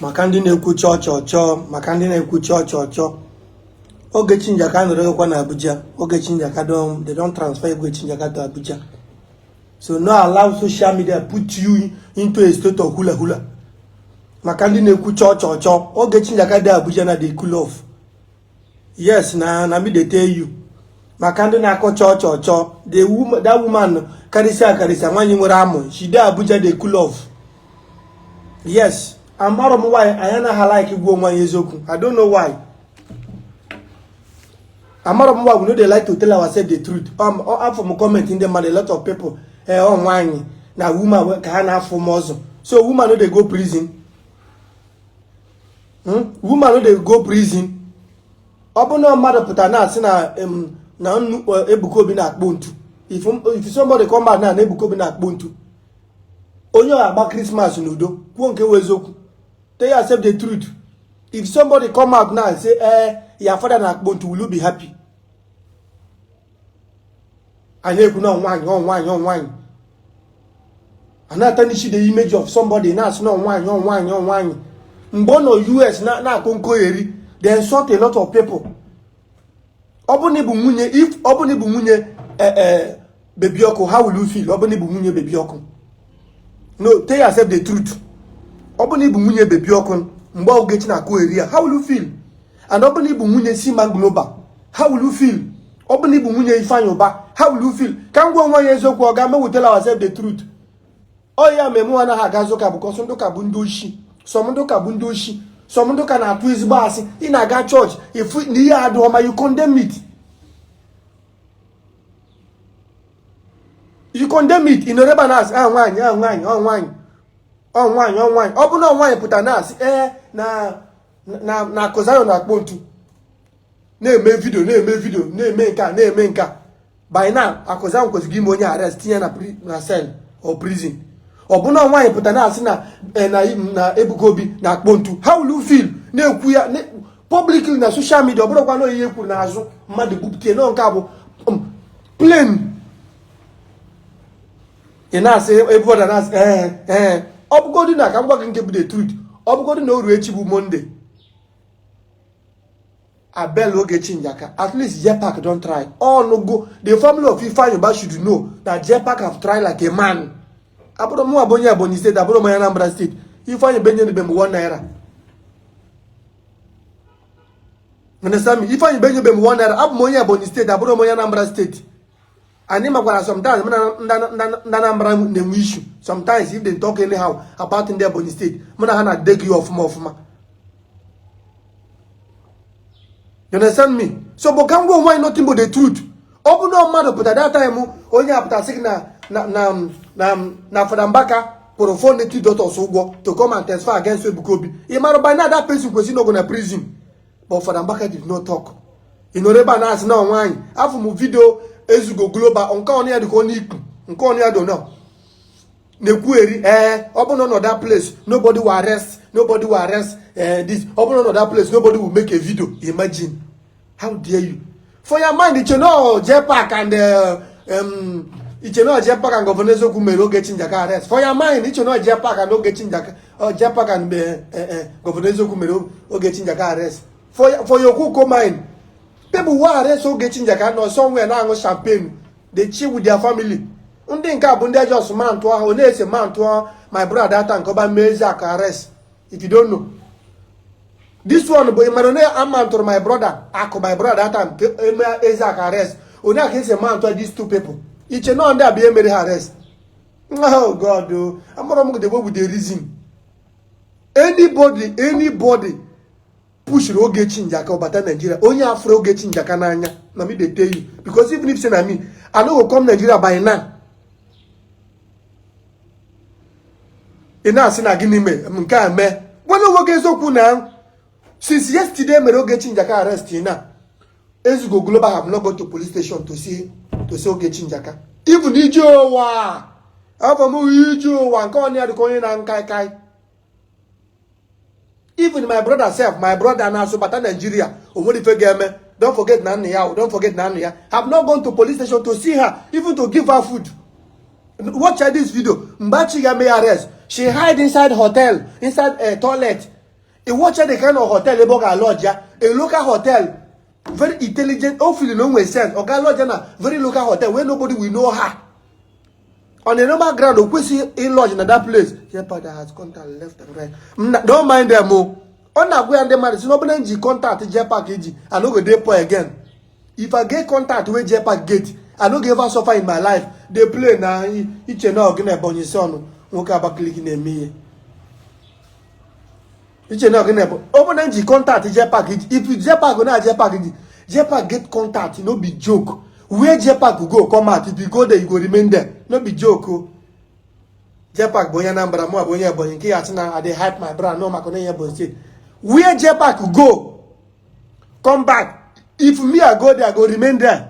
Maka ndị na-ekwu chọọ chọọ chọọ, maka ndị na-ekwu chọọ chọọ chọọ, Ogechi Njaka nọrọkwa na Abuja. Ogechi Njaka don, they don transfer Ogechi Njaka to Abuja. So no allow social media put you into a state of hula hula. Maka ndị na-ekwu chọọ chọọ chọọ, Ogechi Njaka dị Abuja na dey cool off. Yes, na me dey tell you. Maka ndị na-akọ chọọ chọọ chọọ, the woman, that woman karịsịa akarịsịa, nwaanyị nwere amụ, she dey Abuja dey cool off. Yes, amarọ m why anyị anaghị like gwa onwe anyị eziokwu. I don't know why. Amarọ m why we no dey like to tell ourselves the truth. Afụ m comment ndị mmadụ, a lot of people, ee, ọ nwaanyị na woman ka ha na-afụ m ọzọ. So woman no dey go prison? Woman no dey go prison? Ọ bụ na mmadụ pụtara na-asị na nnu Ebuka Obi na-akpụ ntu, if somebody come out na Ebuka Obi na-akpụ ntu, onye ọ agba Christmas n'udo. Kwuo nke wụ eziokwu. Tell yourself the truth. If somebody come out now and say, eh, your father na-akpụ ntu, will you be happy? Anyị ekwu na nwaanyị, ọ nwaanyị, ọ nwaanyị, a na-atarnish the image of somebody, na-asị na nwaanyị, ọ nwaanyị, ọ nwaanyị. Mgbe ọ nọ US na-akụ nkogheri, they insult a lot of people. Ọ bụ na ị bụ nwunye, if ọ bụ na ị bụ nwunye Baby Ọkụ, how will you feel? Ọ bụ na ị bụ nwunye Baby Ọkụ, no, tell yourself the truth. Ọ bụ na ị bụ nwunye Baby Ọkụ mgbe Ogechi na-akụ eri ya, how will you feel? And ọ bụ na ị bụ nwunye Seaman Global, how will you feel? Ọ bụ na ị bụ nwunye Ifeanyi Ụba, how will you feel? Ka m gwa onwe ya eziokwu, ọ ga we tell ourselves the truth. Ọ ya ma mụ anaghị aga ụka, because ndị ụka bụ ndị oshi. Some ndị ụka bụ ndị oshi. Some ndị ụka na-atụ ezigbo asị. Ị na-aga chọọchị, ifu na ihe adị ọma, you condemn it, you condemn it. Ị nọrọ ebe a na-asị, ah, nwaanyị, ah, nwaanyị, ọ nwaanyị, ọ nwaanyị, ọ nwaanyị. Ọ bụ na nwaanyị pụtara na-asị, ee, na Akụ na-akpọ ntu, na-eme video, na-eme video, na-eme nke a, na-eme nke a, by now Akụ Zion kwesịrị ime onye arrest, tinye na cell or prison. Ọ bụ na nwaanyị pụtara na-asị na Ebuka Obi na-akpọ ntu, how will you feel? Na-ekwu ya publicly na social media. Ọ bụrụkwa na ihe kwuru n'azụ mmadụ bupụtie nọ, nke a bụ plain. Ị na-asị ebe ọ na-asị, ee, ee, ọ bụgodị na, ka m gwa gị nke bụ the truth, ọ bụgodị na o ruo echi bụ Monday, Abel Ogechi Njaka, at least Jepak don try. Ọnụgo the family of Ifeanyi Uba should know that Jepak have tried like a man. Abụrụ mụ abụ onye Ebonyi State, abụrụ m onye Anambra State, Ifeanyi Uba enyebe m ₦1. Understand me? Ifeanyi Uba enyebe m ₦1. Abụ m onye Ebonyi State, abụrụ m onye Anambra State. Anyị makwara sometimes mụ na ndị Anambra na-enwe issue sometimes. If they talk anyhow about ndị Ebonyi State, mụ na ha na-ade gị ọfụma ọfụma. You understand me? So but ka m gwa onwe anyị nothing but the truth. Ọ bụ na mmadụ pụta that time, onye apụta sị gị na Fada Mbaka kwụrụ four native doctors ụgwọ to come and testify against Ebuka Obi, ị mara by now that person kwesịrị ịnọgo na prison. But Fada Mbaka did not talk. Ị nọrọ ebe a na-asị na nwaanyị. Afụ m video Ezugo Global, nke ọnụ ya dị ka onye ikpu, nke ọnụ ya dị nọ na-ekwugheri, ee, ọ bụ na ọ nọ that place, nobody will arrest, nobody will arrest this. Ọ bụ na ọ nọ that place, nobody will make a video. Imagine. How dare you? For your mind, iche na Jepak and iche na Jepak and Governor Eziokwu mere Ogechi Njaka arrest. For your mind, iche na Jepak and Ogechi Njaka, Jepak and Governor Eziokwu mere Ogechi Njaka arrest. For your kuko mind, people who arrest Ogechi Njaka nọ somewhere na-aṅụ champagne, they chill with their family. Ndị nke a bụ ndị just mount ahụ na-ese mount my brother data nke ọba mee ezi aka arrest. If you don't know this one, bụ ịmara na amountụrụ my brother akụ, my brother that time ka eme ezi aka arrest, onye aka esi mount these two people, iche nọ ndị a bụ ihe mere ha arrest. Oh God o, amara m the way with the reason. Anybody pushiri Ogechi Njaka ọbata Nigeria, onye afro Ogechi Njaka n'anya, na me dey tell you, because even if say na me, I no go come Nigeria by now. Ị na-asị na gịnị mee nke a mee? Gwana onwe gị eziokwu na since yesterday mere Ogechi Njaka arrest, na Ezugo Global have not gone to police station to see Ogechi Njaka. Even ije ụwa afọ m, ije ụwa nke ọnụ ya dịka onye na nkai kai. Even my brother sef, my brother na-asụ bata Nigeria, o nwere ife ga-eme. Don't forget na nna ya, don't forget na nna ya have not gone to police station to see her, even to give her food. Watch this video. Mgbe achi ga mee arrest, she hide inside hotel, inside a toilet. Ị watch the kind of hotel ebe ọ ga-alodge ya, a local hotel, very intelligent. O feel na o nwere sense, ọ ga lodge na very local hotel where nobody will know her. On a normal ground, o kwesịghị ịlodge na that place. Jpac has contact left and right. Don't mind them o. Ọ na-agwa ya ndị mmadụ si na ọ bụrụ na nji contact Jpac ji, I no go dey poor again. If I get contact wey Jpac get, I no go ever suffer in my life. Dey play na iche na ọgị na Ebonyi son nwoke Abakaliki na-eme ihe. Iche na ọgị na Ebonyi ọ bụrụ na nji contact Jpac ji, if Jpac na Jpac ji, Jpac get contact, no be joke. Where Jpac go come out, if you go there, you go remain there. No be joke o. Jpac bụ onye Anambra, mụ bụ onye Ebonyi, nke ya sị na I dey hype my brand no maka onye Ebonyi State. Where Jpac go come back, if me I go there, I go remain there.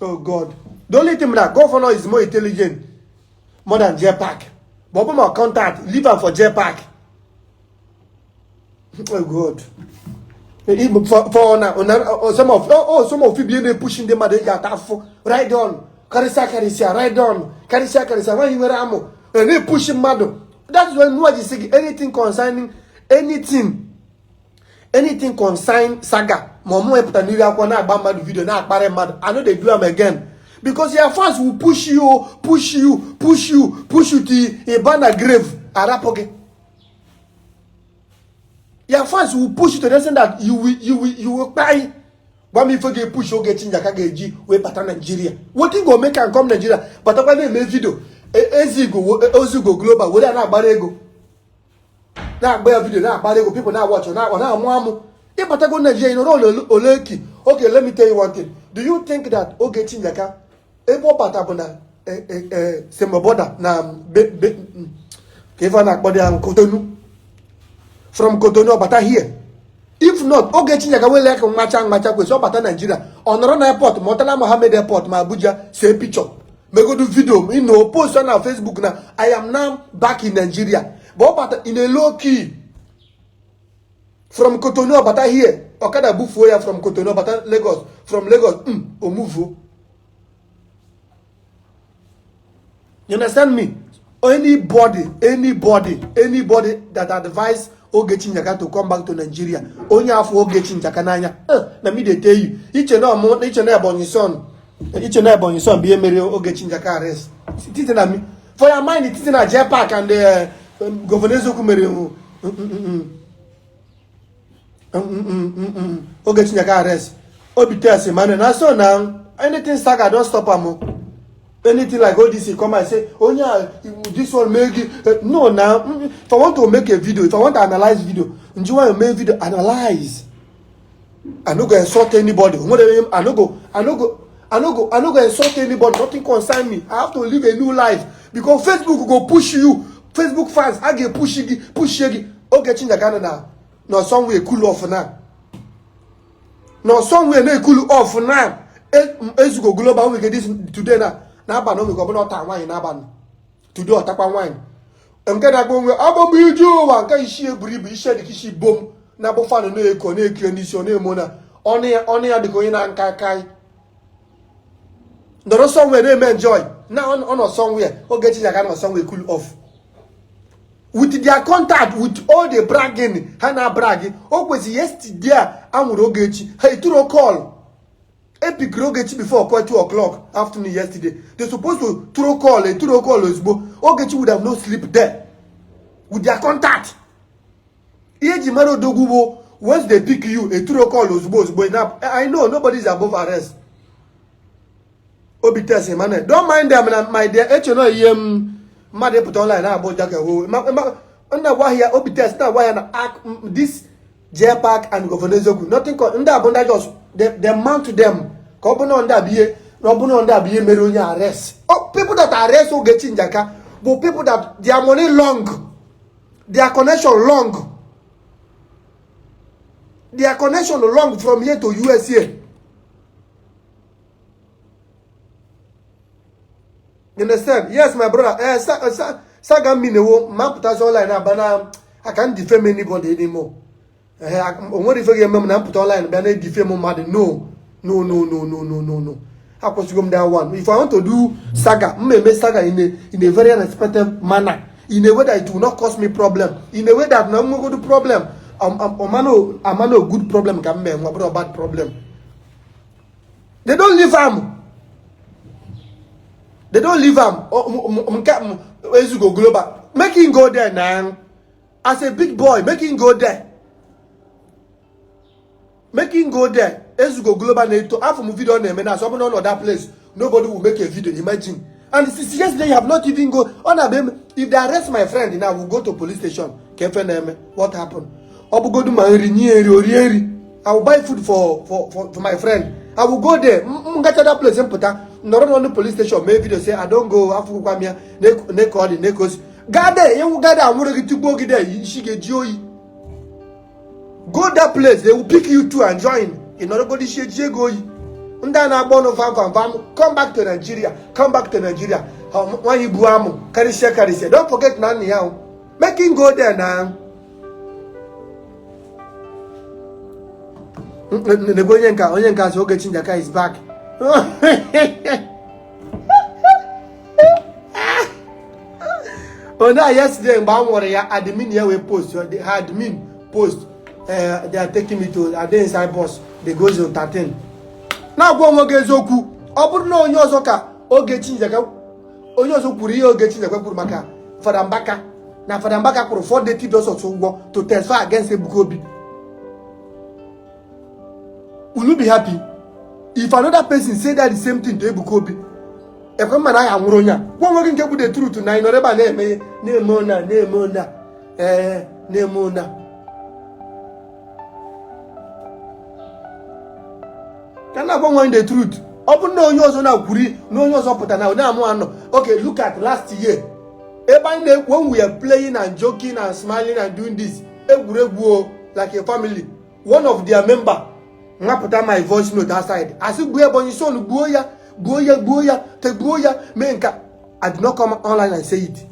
Oh God. The only thing that governor is more intelligent more than Jpac. But open my contact, leave am for Jpac. Oh God. For now, some of oh, some of you be pushing them at the right on. Karịsịa karịsịa right on. Karịsịa karịsịa nwaanyị nwere amụ. Na-epush mmadụ. That's why mụ ji sị gị anything concerning anything concern saga ma ọ mụ wepụta n'iru akwụkwọ na-agba mmadụ video na-akparị mmadụ, I no dey do am again because your fans will push you, push you, push you, push you till ị na grave arapụ gị. Your fans will push you to the extent that you will kpai. Gwa m ife ga-epush Ogechi Njaka ga-eji wee bata Nigeria. Wetin go make am come Nigeria batakwa na-eme video Ezigo Ozigo Global were ya na-agbara ego, na-agba ya video na-agbara ego, people na-watch ọ na-amụ amụ. Ịbatago Nigeria nọrọ oleki. Okay, let me tell you one thing. Do you think that Ogechi Njaka ebe ọ bata bụ na Seme border na ka ife a na-akpọ dị ahụ Cotonou, from Cotonou ọ bata here? If not, Ogechi Njaka wele ka nmacha nmacha kwesị ọ bata Nigeria, ọ nọrọ na airport, Murtala Mohammed Airport ma Abuja, see picture, megodu video, you know, post na Facebook na "I am now back in Nigeria." But ọ bata in a low key from Cotonou, ọ bata here, ọkada bufuo ya from Cotonou, ọ bata Lagos, from Lagos o muvuo. You understand me? Anybody, anybody, anybody that advise Ogechi Njaka to come back to Nigeria, onye afọ Ogechi Njaka n'anya, na me dey tell you, iche na ọmụ, iche na Ebonyi son, iche na Ebonyi son bụ ihe mere Ogechi Njaka arrest. Titi na me for your mind, titi na Jpac and Governor Eziokwu mere Ogechi Njaka arrest. Obi tell Emmanuel na so na anything saga don stop am o. Anything like ODC come and say onye this one make it no. Now, if I want to make a video, if I want to analyze video, njiwa you make video analyze, I no go insult anybody. I no go insult anybody. Nothing concern me. I have to live a new life because Facebook go push you. Facebook fans a ga-push gị, push gị. Ogechi Njaka na nọ somewhere cool off now, nọ somewhere na-cool off now. Ezugo Global nwere this today na n'abalị o nwere ọbụla ọta nwaanyị n'abalị today, ọtakwa nwaanyị nke na-agba onwe agbagba ije ụwa nke isi eburu ibu, isi dịka isi bom na-agbụ fanụ na-eko na-ekiri n'isi ọ na-emo na ọnụ ya, ọnụ ya dịka onye na-nka aka nọrọ somewhere na-eme enjoy na ọ nọ somewhere. Ogechi Njaka nọ somewhere cool off with their contact, with all the bragging ha na brag. O kwesịrị yesterday a anwụrụ Ogechi, ha eturo call epikiri Ogechi before 2 o'clock afternoon yesterday. They supposed to throw call, eturo call ozugbo. Ogechi would have no sleep there with their contact. Ihe eji mara odogwu bụ once they pick you, eturo call ozugbo ozugbo. I know nobody is above arrest. Obi test Emmanuel, don't mind them na my dear. Eche na ihe m mmadụ ịpụta online na-agba ụja ka wo nna gwa ya. Obi test na-agwa ya na this Jpac and Governor Eziokwu, nothing. Ndị a bụ ndị just they mount them ka ọ bụ na ndị a bụ ihe na ọ bụ na ndị a bụ ihe mere onye arrest. Oh, people that arrest Ogechi Njaka bụ people that their money long, their connection long, their connection long from here to USA. You understand? Yes, my brother. Saga mi newo ma pụtazi online aba na I can't defame anybody anymore. O nwere ife ga-eme m na mpụta online bịa na-edefame mmadụ. No, no, no, no, no, no, no, no. Akwụsịgo m that one. If I want to do saga, m eme saga in a very respected manner. In a way that it will not cause me problem, in a way that na m nwegodu problem, amano good problem ka m mee nwa bụrụ bad problem. They don't leave am, they don't leave am. Nke Ezugo Global, make him go there now as a big boy. Make him go there, make him go there. Ezugo Global na-eto afọ m video na-eme na asọ bụ na ọ nọ that place, nobody will make a video. Imagine. And since yesterday you have not even go. Ọ na-abịa, if they arrest my friend now, we go to police station ka efe na-eme what happen. Ọ bụgodu ma nri nye nri orie nri, I will buy food for my friend. I will go there. M gacha that place, mpụta nọrọ n'ọnụ police station mee video, say I don go. Afụkwụkwa m ya na ka ọ dị na ka o si gaa there. Ịnwụ gaa there, anwụrụ gị tigbuo gị there, isi ga-eji oyi. Go that place, they will pick you too and join. Ị nọrọgodo isi eji ego oyi. Ndị a na-agba ọnụ vam vam vam, come back to Nigeria, come back to Nigeria. Nwaanyị bu amụ karịsịa karịsịa, don't forget na nna ya. Make him go there na nego onye nka onye nka sị Ogechi Njaka is back. Ona yesterday mgbe a nwụrụ ya, admin ya wee post ha, admin post, they are taking me to, I dey inside bus, they go zone 13. Na-agwa onwe gị eziokwu. Ọ bụrụ na onye ọzọ ka Ogechi Njaka, onye ọzọ kwuru ihe Ogechi Njaka kwuru maka Fada Mbaka, na Fada Mbaka kwụrụ 4 native doctors ụgwọ to testify against Ebuka Obi, will you be happy? If another person say that the same thing to Ebuka Obi, ekwe mma na ya nwụrụ onye a. Gwa onwe gị nke bụ the truth na ị nọrọ ebe a na-eme na-eme ona na-eme ona ee na-eme ona ka na-agwa onwe the truth. Ọ bụrụ na onye ọzọ na-akwuri na onye ọzọ pụta na onye amụ anọ. Okay, look at last year ebe anyị na when we are playing and joking and smiling and doing this egwuregwu o like a family, one of their member nwapụta my voice note aside, asị gbuo Ebonyi Son, gbuo ya, gbuo ya, gbuo ya, te gbuo ya, mee nka. I did not come online and say it.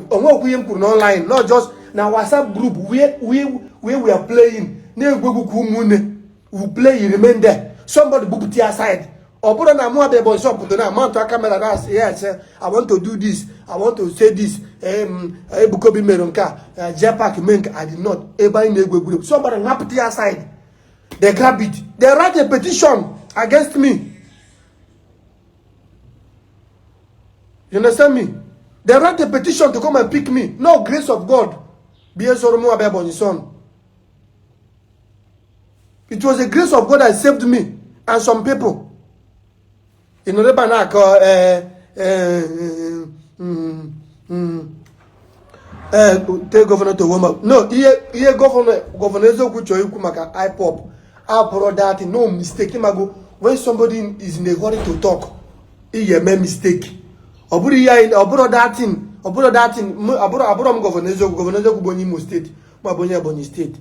Onwekwu ihe m kwuru n'online, not just na WhatsApp group where we are playing, na-egwu egwu ka ụmụnne. We play, you remain there, somebody bupụta ya aside. Ọ bụrụ na mụ abịa Ebonyi Son pụta na mount camera na asị, yes, I want to do this, I want to say this, Ebuka Obi mere nke a, Jpac mee nke. I did not. Ebe anyị na-egwu egwuregwu, somebody nwapụta ya aside, they grab it, they write a petition against me. You understand me? They write a petition to come and pick me. No grace of God be soro mụ abịa Ebonyi Son. It was the grace of God that saved me and some people. Ị nọrọ ebe a na-akọ tell governor to warm up. No, ihe ihe governor governor Eziokwu chọrọ ikwu maka IPOB abụrụ that no mistake. Ịmago when somebody is in a hurry to talk, ị ga-eme mistake. Ọ bụrụ ihe anyị, ọ bụrụ that thing, ọ bụrụ that thing, abụrụ abụrụ m governor Eziokwu. Governor Eziokwu bụ onye Imo State, ma bụ onye Ebonyi State.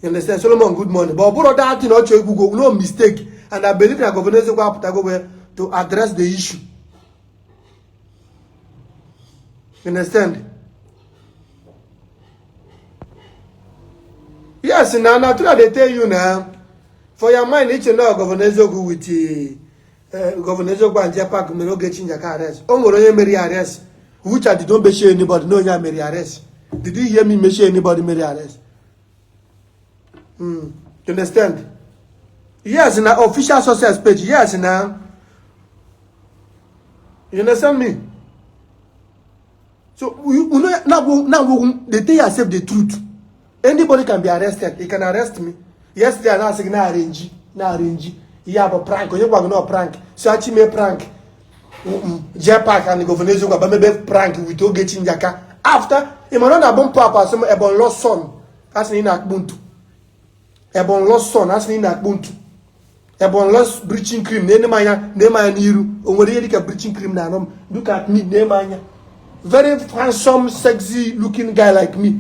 You understand? Solomon, good morning. But ọ bụrụ that thing ọ chọrọ ikwu, no mistake, and I believe na governor Eziokwu apụtago wee to address the issue. You understand? Yes, na true I dey tell you. Na for your mind, iche na governor Eziokwu with governor Eziokwu and Jpac mere Ogechi Njaka arrest. O nwere onye mere ya arrest, which I did not mention anybody. No onye a mere ya arrest. Did you hear me mention anybody mere ya arrest? You understand? Yes, na official success page. Yes, na you understand me? So you know now they tell yourself the truth. Anybody can be arrested. You can arrest me. Yesterday I na-asị gị na arrange na arrange ihe a bụ prank. Onye gwa gị na prank? So achi mee prank, Jpac and governor Eziokwu abamebe prank with Ogechi Njaka. After ị mara na abụ mpụ apụ asị m Ebonyi lost son, asị na ị na-akpụ ntu. Ebonyi lost son, asị na ị na-akpụ ntu. Ebonyi lost bleaching cream na-ene m anya, na-eme anya n'iru. O nwere ihe dịka bleaching cream na anọ m. Look at me, na-eme anya, very handsome, sexy looking guy like me.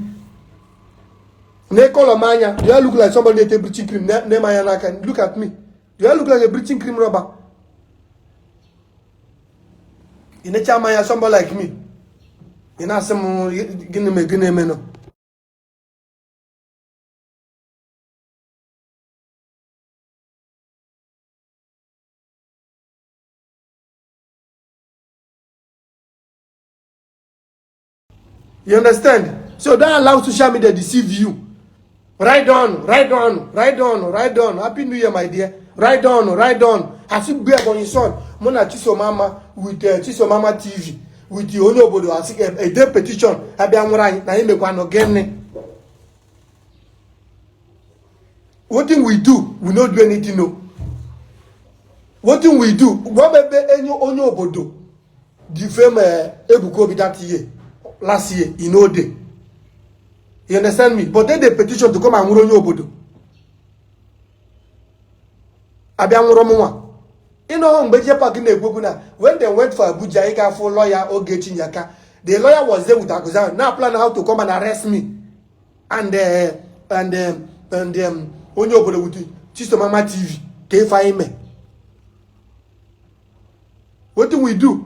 Na-ekọlọ m anya, do I look like somebody na-ete bleaching cream? Na-eme anya n'aka. Look at me. Do I look like a bleaching cream rubber? Ị na-eche ama anya somebody like me, ị na-asị m gịnị mee, gịnị emenụ? You understand? So don't allow social media deceive you. Ride on, ride on, ride on, ride on. Happy New Year, my dear. Ride on, ride on. Asị gbu Ebonyi son mụ na Chisomama with Chisomama TV with onye obodo asị ede petition abịa nwụrụ anyị na anyị mekwanụ gịnị? Wetin we do, we no do anything o. Wetin we do, gwa m ebe enye onye obodo defame Ebuka Obi that year, last year, e no dey. You understand me? But then the petition to come and nwụrụ onye obodo abịa nwụrụ m nwa ịnọhụ mgbe Jpac na-ekwu okwu na when they went for Abuja ịga afụ lawyer Ogechi Njaka, the lawyer was there with Akuzan now plan how to come and arrest me and onye obodo with Chisomama TV ka ife anyị mee. Wetin we do?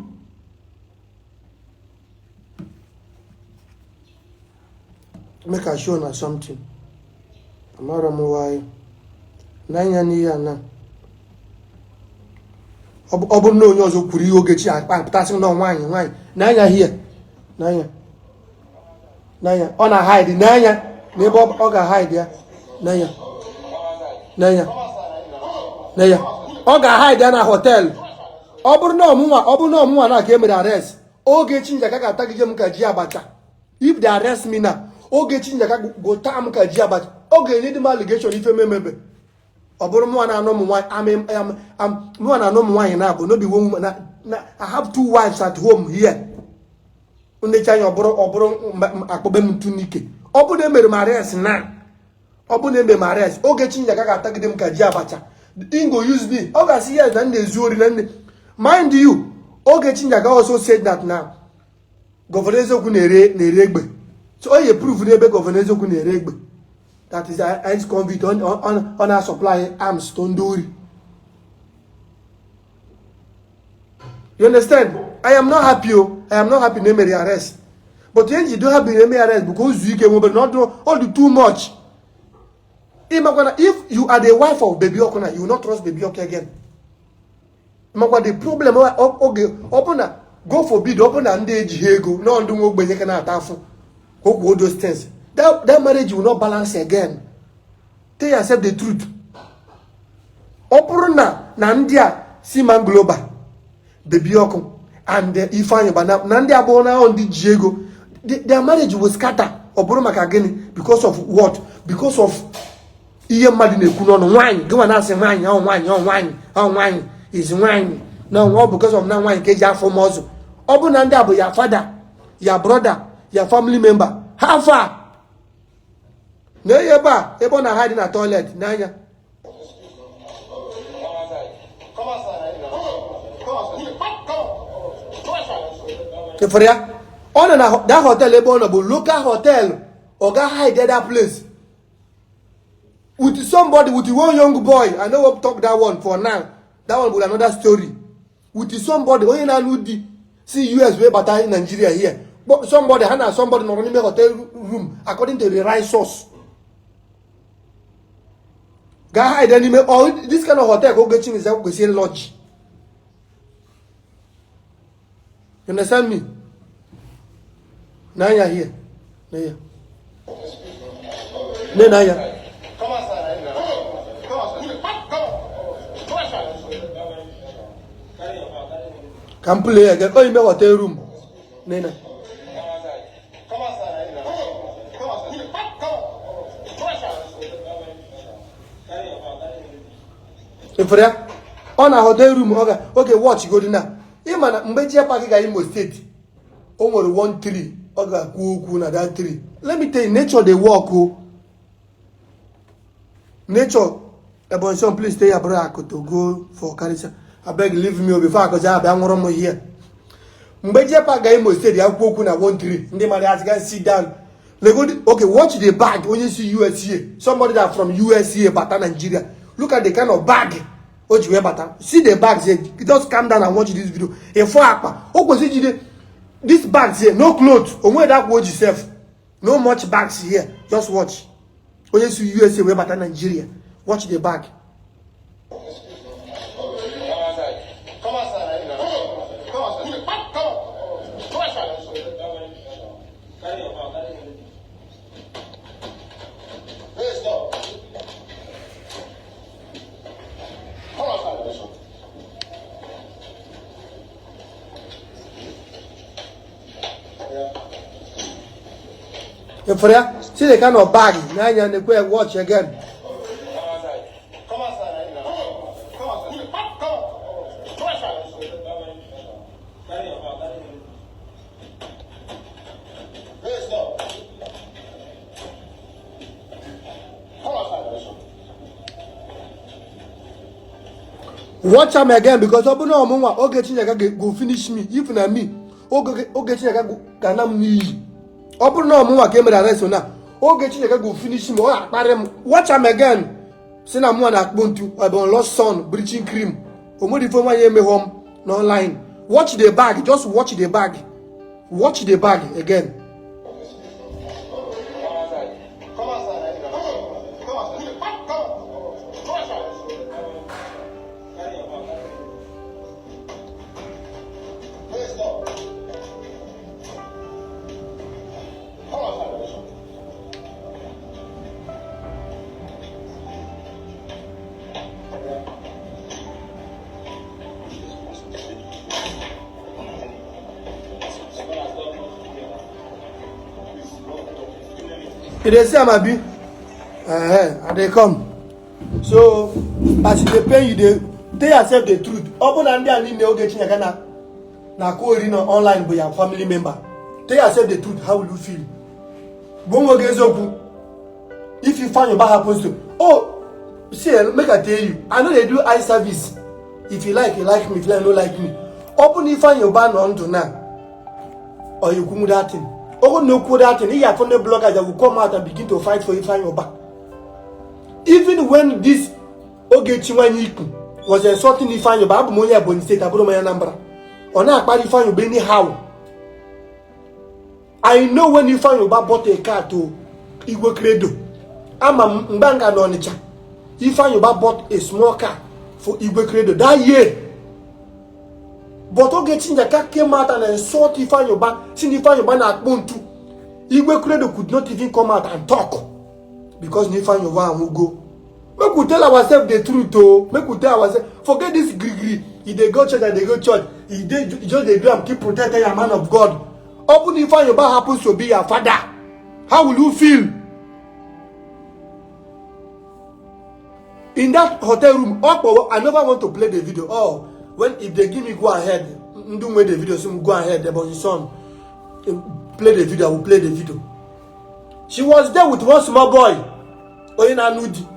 Make I show una something. Amara m why. N'anya n'ihe a na ọ bụrụ na onye ọzọ kwuru ihe Ogechi akpapụtasị na nwaanyị nwaanyị n'anya here n'anya n'anya ọ na hide n'anya n'ebe ọ ga-hide ya n'anya n'anya n'anya ọ ga-hide ya na hotel. Ọ bụrụ na ọmụnwa ọ bụrụ na ọmụnwa na ka e mere arrest, Ogechi Njaka ga-atagide m ka ji abacha. If they arrest me now, Ogechi Njaka go taa m ka ji abacha. Ọ ga-enye dị m allegation ife m emebe. Ọ bụrụ mụnwa na-anụ ụmụ nwaanyị, mụnwa na-anụ ụmụ nwaanyị na-abụ no be one woman na I have two wives at home here. Nnecha anya ọ bụrụ ọ bụrụ akpọbe m ntu n'ike. Ọ bụrụ na emere m arrest na ọ bụrụ na emere m arrest, Ogechi Njaka ga-atagide m ka ji abacha. Im go use me. Ọ ga-asị yes na m na-ezu ori na nne. Mind you, Ogechi Njaka also said that na Governor Eziokwu na-ere na-ere egbe. So ọ ye proof n'ebe Governor Eziokwu na-ere egbe. That is ex convict ọ na-supply arms to ndị ori. You understand? I am not happy o. I am not happy na emere arrest. But ihe nji do happy na emere arrest bụ ka o zuo ike nwebere na ọ dị too much. Ịmakwa na if you are the wife of Baby Oku na you will not trust Baby Oku again. Makwa the problem oge ọ bụ na God forbid ọ bụ na ndị ejighị ego na ndị nwe ogbenye ka na-ata afụ ka o kwuo those things. That marriage will not balance again. Tell yourself the truth. Ọ bụrụ na na ndị a Seaman Global, Baby Oku and Ifeanyi Ubah na ndị abụọ na ndị ji ego, their marriage will scatter. Ọ bụrụ maka gịnị? Because of what? Because of ihe mmadụ na-ekwu n'ọnụ nwaanyị gịnwa na-asị nwaanyị ọ nwaanyị ọ nwaanyị ọ nwaanyị is nwaanyị na ọ because of na nwaanyị ka eji afọ m ọzọ. Ọ bụ na ndị a bụ ya father, ya brother, ya family member ha afọ a na ebe a ebe ọ na hide na toilet n'anya. Ịfụrụ ya ọ nọ na that hotel ebe ọ nọ bụ local hotel. Ọ ga hide that place with somebody, with one young boy. I no wan talk that one for now. That one bụ another story. With somebody onye na-anụ di si US wee bata Nigeria here. Somebody ha na somebody nọrọ n'ime hotel room according to the right source. Gaa hide n'ime or this kind of hotel ka Ogechi Njaka kwesịrị lodge. You understand me? N'anya here. N'anya. Ne n'anya. Ka m play again. Oh, ime hotel room. Nene. Ịfụrụ ya ọ na hotel room ọ ga oge watch godi na ịma na mgbe Jpac ga Imo State o nwere one tree ọ ga-akwu okwu na that tree. Let me tell you, nature dey work o. Nature. Ebonyi son, please tell your brother Aku to go for Karisa. Abeg, leave me o before Akụzi abịa nwụrụ m here. Mgbe Jpac ga Imo State ya kwuo okwu na one tree, ndị mmadụ asị ga sit down. Legodi, okay, watch the bag onye si USA, somebody that from USA bata Nigeria. Look at the kind of bag o ji wee bata. See the bags here. Just calm down and watch this video. Ịfụ akpa o kwesịrị ijide this bags here, no cloth onwe that o ji sef, no much bags here. Just watch onye si USA wee bata Nigeria. Watch the bag. Ịfụrụ ya? See the kind of bag n'anya na-ekwe. Watch again. Come outside right now. Come outside. Come on. Come outside. Hey, stop. Come outside. Watch am again, because ọ bụrụ na ọmụnwa Ogechi Njaka go finish me. If na me, Ogechi Njaka ga-ana m n'iyi. Ọ bụrụ na ọmụnwa ka e mere arrest na Ogechi Njaka go finish me. Ọ ga-akparị m. Watch am again. Si na mụnwa na-akpụ ntu Ebonyi lost son bleaching cream. O nwere ife nwaanyị emeghọ m n'online. Watch the bag, just watch the bag, watch the bag again. Come outside. Come outside right now. Come outside. Come on. Come outside. Hey, stop. Come outside. You dey see am, abi? I dey come. So as e dey pain you, dey tell yourself the truth. Ọ bụ na ndị a niile Ogechi Njaka na na-akụ ori na online bụ ya family member, tell yourself the truth, how will you feel? Gwa onwe gị eziokwu. If Ifeanyi Ubah happens to, oh, see, make I tell you, I no dey do eye service. If you like, you like me. If you like, no like me. Ọ bụ na Ifeanyi Ubah nọ ndụ na ọ ekwunwu that thing, ọ bụrụ na okwu that thing, ị ga-afụ ndị bloggers that will come out and begin to fight for Ifeanyi Ubah. Even when this Ogechi nwanyị ikwu was insulting Ifeanyi Ubah, abụ m onye Ebonyi State, abụrụ m onye Anambra, ọ na-akparị Ifeanyi Ubah anyhow. I know when Ifeanyi Ubah bought a car to Igwe Credo. Ama m mgbe m ga n'Ọnịcha, Ifeanyi Ubah bought a small car for Igwe Credo that year. But Ogechi Njaka came out and insult Ifeanyi Ubah, si na Ifeanyi Ubah na-akpụ ntu. Igwe Credo could not even come out and talk because na Ifeanyi Ubah anwụgo. Make we tell ourselves the truth o. Make we tell ourselves, forget this gree. E dey go church and dey go church. E dey just dey do am keep protecting your man of God. Ọ bụ na Ifeanyi Ubah happens to be your father, how will you feel? In that hotel room, ọkpọ, I never want to play the video. Oh, when if they give me go ahead, ndị nwe the video say go ahead, Ebonyi son, play the video, I will play the video. She was there with one small boy, onye na-anụ di.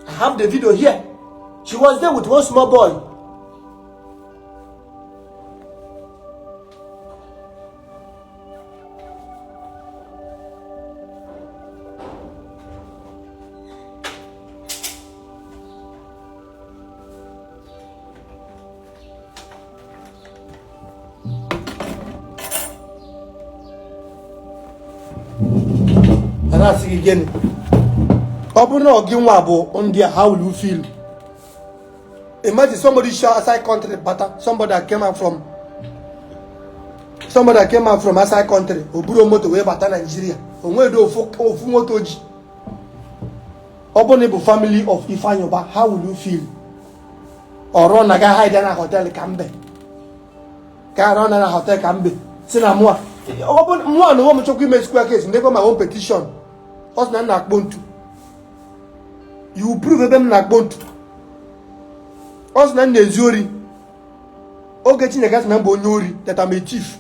I have the video here. She was there with one small boy. A na-asị gị gịnị? Ọ bụrụ na ọ gị nwa bụ ndị a, how will you feel? Imagine somebody show outside country bata, somebody that came out from outside country, o buru moto wee bata Nigeria, o nweghị ofu ofu moto ji. Ọ bụrụ na ị bụ family of Ifeanyi Ubah, how will you feel? Ọrụ na ga hide na hotel ka mbe ka arụ na hotel ka mbe si na mụa. Ọ bụ mụa na onwe m chọkwa ime square case, ndekwa my own petition. Ọ sị na m na-akpọ ntu. You prove ebe m na-akpọ ntu. Ọ sị na m na-ezu ori. Ogechi Njaka sị na m bụ onye ori, that I'm a thief.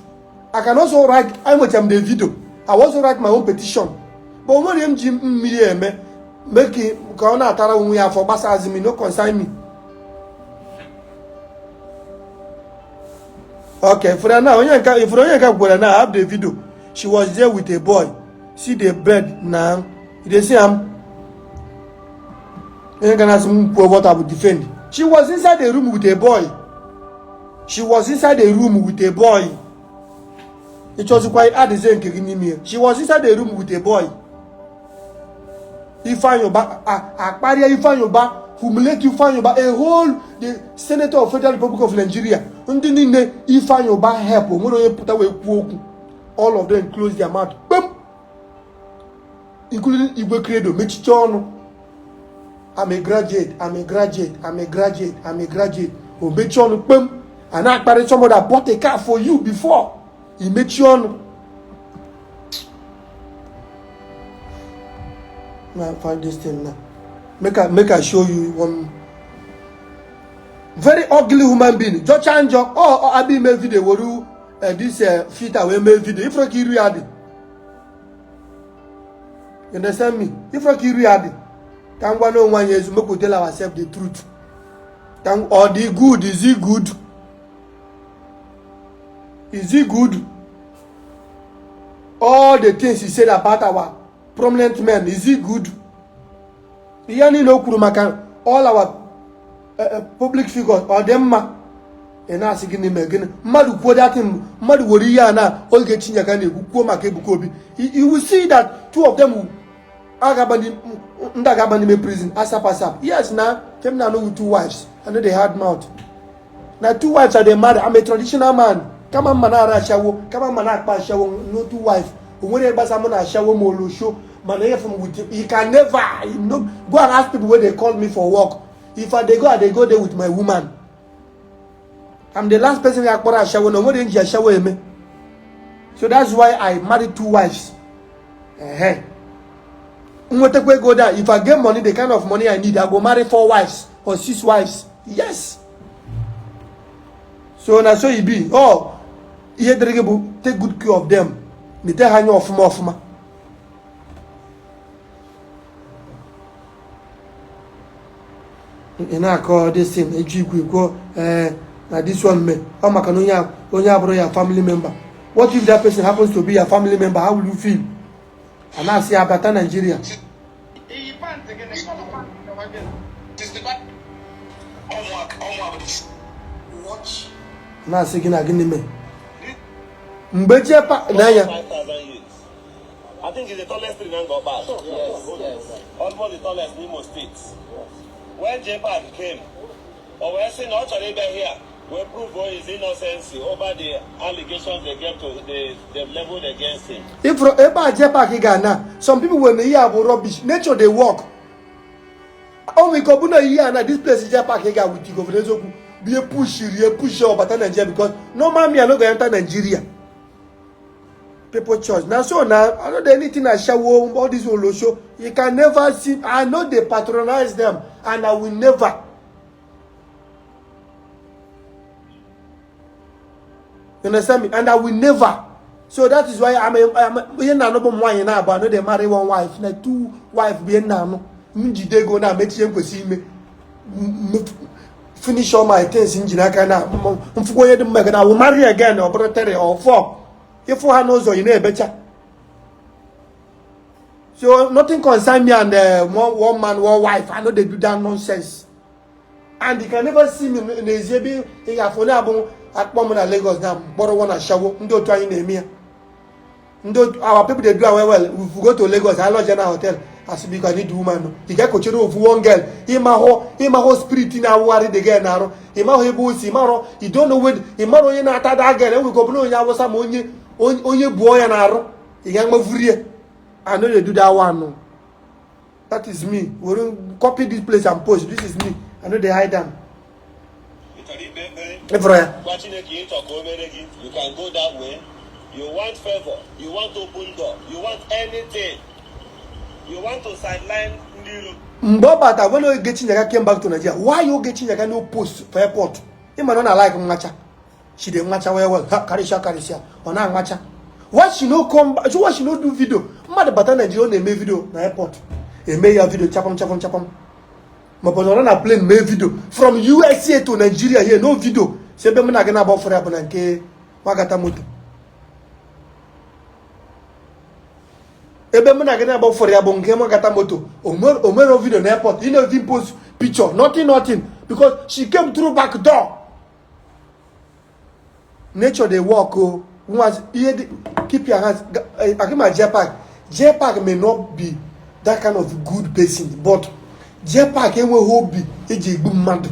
I can also write, enwechara m the video. I will also write my own petition, but o nwere m ji mmiri eme make ka ọ na-atara onwe ya afọ gbasazi me, no concern me. Okay, for now, onye nka ifuru onye nka gwara na I have the video. She was there with a boy. See the bed now, you dey see am. Onye nka na-asị m kwuo what I would defend. She was inside the room with a boy. She was inside the room with a boy. Ịchọzikwa adịzie nke gị n'ime ya. She was inside the room with a boy. Ifeanyi Ubah akparịa Ifeanyi Ubah, humiliate Ifeanyi Ubah, a whole the senator of Federal Republic of Nigeria. Ndị niile Ifeanyi Ubah help, o nwere onye pụta wee kwuo okwu? All of them close their mouth kpem, including Igwe Credo, mechiche ọnụ. I'm a graduate, I'm a graduate, I'm a graduate, I'm a graduate. O mechie ọnụ kpem. A na-akparị somebody that bought a car for you before, i mechie ọnụ. Now find this thing now. Make I show you one very ugly human being. Jọcha njọ ọ abịa ime video were this filter wee mee video. Ifuru ka iru ya dị. You understand me? Ifuru ka iru ya dị. Ka m gwa n'onwe anyị ezu, make we tell ourselves the truth. Ka ọ dị good, is it good? Is it good? All the things he said about our prominent men, is it good? Ihe niile o kwuru maka all our public figures, ọ dị mma? Ị na-asị gịnị mee gịnị? Mmadụ kwuo datin, mmadụ were ihe a na Ogechi Njaka na-ekwu kwuo maka Ebuka Obi, you will see that two of them ndị agaba n'ime prison asap asap. Yes na kem na no with two wives. I no dey hard mouth. Na two wives I dey marry. I'm a traditional man. Kama mma na-ara ashawo, kama mma na-akpa ashawo, no two wife. O nwere gbasa mụ na ashawo ma olosho, mana if m with you can never, you know, go and ask people wey dey call me for work. If I dey go, I dey go there with my woman. I'm the last person ga-akpọrọ ashawo na o nwere nji ashawo eme. So that's why I marry two wives. Ehe. Nwetakwa ego da, if I get money, the kind of money I need, I go marry four wives or six wives. Yes. So na so e be. Oh, ihe dịrị gị bụ take good care of them. Nete ha anya ọfụma ọfụma. Ị na-akọ this thing eji ikwu ikwu ee na this one mee ọ maka na onye onye abụrụ ya family member. What if that person happens to be your family member? How will you feel? A na-asị ya bata Nigeria. Iyi pant gịnị? Kọlọ pant gịnị gịnị? 65 ọnwa watch. Na-asị gị na gịnị mee mgbe jee n'anya. 5,000 youths. I think it's the tallest tree in Ngor Park. Yes. Almost the tallest in Imo State. When JPAC came, o wee sị na ọ chọrọ ịbịa here wee prove his innocence over the allegations they get to they leveled against him. Ifuru ebe a JPAC ga na some people were na ihe a bụ rubbish. Nature dey work. O nwere ike ọ bụ na ihe a na this place JPAC ga with Governor Eziokwu bụ ihe pushiri ihe push ọ bata Nigeria, because normal me, I no go enter Nigeria. People church na so na I no dey anything ashawo, all this olosho. You can never see. I no dey patronize them and I will never. You understand me? And I will never. So that is why I'm a ihe na-anụ bụ nwaanyị na-abụ. I no dey marry one wife, na two wife bụ ihe na-anụ. M jide ego na mechie m kwesịrị ime, finish all my things m ji n'aka na mfụkwa onye dị mma na I will marry again. Ọ bụrụ three or four, ịfụ ha n'ụzọ ị na-ebecha. So nothing concern me and one man, one wife. I no dey do that nonsense and you can never see me n'ezi ebe ị ga-afụ onye abụ akpọ m na Lagos na mkpọrọ nwa na ashawo. Ndị otu anyị na-eme ya. Ndị otu our people dey do am well well. If we go to Lagos, I lodge na hotel, as biko, I need woman. Ị ga-ekochiri ofu one girl, ịmahụ ịmahụ spirit na-awụgharị the girl na-arụ, ịmahụ ebe o si, ịmarọ, you don't know where, ịmarọ onye na-ata that girl. Enwere ka ọ bụrụ onye Awụsa ma onye onye buo ya na-arụ, ị ga-amavuri ya. I no dey do that one, no. That is me. Were copy this place and post. This is me. I no dey hide am. Ị chọrọ ikpe ekpere, Ịfụrụ ya. gwa Chineke ịchọ ka o mere gị, you can go that way. You want favor, you want open door, you want anything, you want to sideline ndị iro. Mgbe ọ bata, when Ogechi Njaka came back to Nigeria, why Ogechi Njaka no post for airport? Ịma na ọ na-like nwacha. She dey nwacha well well. Ha karịsịa karịsịa ọ na-anwacha. Why she no come back? Why she no do video? Mmadụ bata Nigeria, ọ na-eme video na airport, eme ya video chapam chapam chapam, ma ọ bụ nọrọ na plane mee video from USA to Nigeria here, no video. Si ebe mụ na gị na-agba fọrọ ya bụ na nke nwagata moto. Ebe mụ na gị na-agba fọrọ ya bụ nke nwagata moto. O mere video na airport, you no even post picture, nothing, nothing, because she came through back door. Nature dey work o. Nwa ihe dị, keep your hands. Akima JPAC, JPAC may not be that kind of good person, but JPAC enweghị obi eji egbu mmadụ.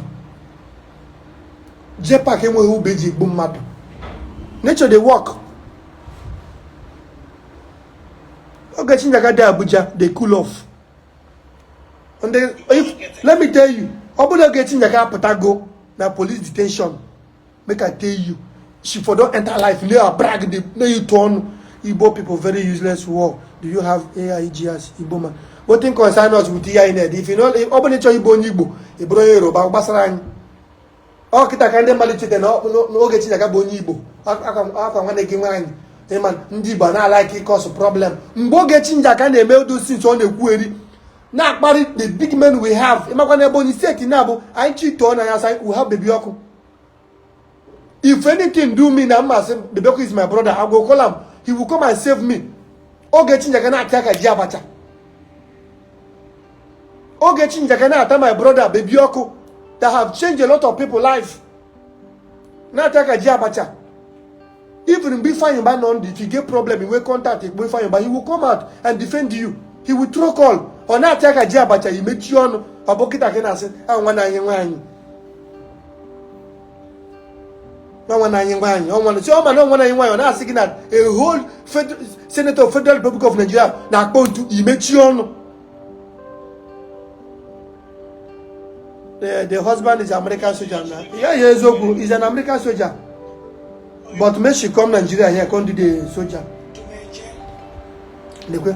JPAC enweghị obi eji egbu mmadụ. Nature dey work. Ogechi Njaka dey Abuja dey cool off. And they, if, let me tell you, ọ bụrụ Ogechi Njaka apụtago na police detention, make I tell you, she for don enter life na brag dey na you turn Igbo people very useless work. Do you have AIG as Igbo man? Wetin concern us with ihe anyị na-ede? If you know, ọ bụrụ na ị chọghị ịbụ onye Igbo, ị bụrụ onye Yoruba, gbasara anyị. Ọ kịta ka ndị mmadụ cheta na Ogechi Njaka bụ onye Igbo, akwa nwanne gị nwaanyị. Ịma ndị Igbo na-alike cause problem. Mgbe Ogechi Njaka na-eme those things ọ na-ekwugheri, na-akparị the big men we have, ịmakwa na Ebonyi steeti na-abụ anyị chitụọ na ya, we have Baby Ọkụ. If anything do me na mmasị, Baby Ọkụ is my brother. I go call am, he will come and save me. Ogechi Njaka na-ata aka ji abacha. Ogechi Njaka na-ata my brother Baby Ọkụ that have changed a lot of people life, na-ata aka ji abacha. Even mgbe Ifeanyi Ubah nọ ndụ, if you get problem, you contact Igbo Ifeanyi Ubah, he will come out and defend you. He will throw call. Ọ na-ata aka ji abacha, imechi ọnụ. Ọ bụ kịta gị na-asị ahụ nwanne anyị nwaanyị, nwa anyị nwaanyị, ọ nwanne si ọ ma na nwanne anyị nwaanyị. Ọ na-asị gị na a whole senator of Federal Republic of Nigeria na-akpọ ntu, imechi ọnụ. The husband is American soldier na ya ya eziokwu, is an American soldier, but make she come Nigeria here, come do the soldier. Lekwe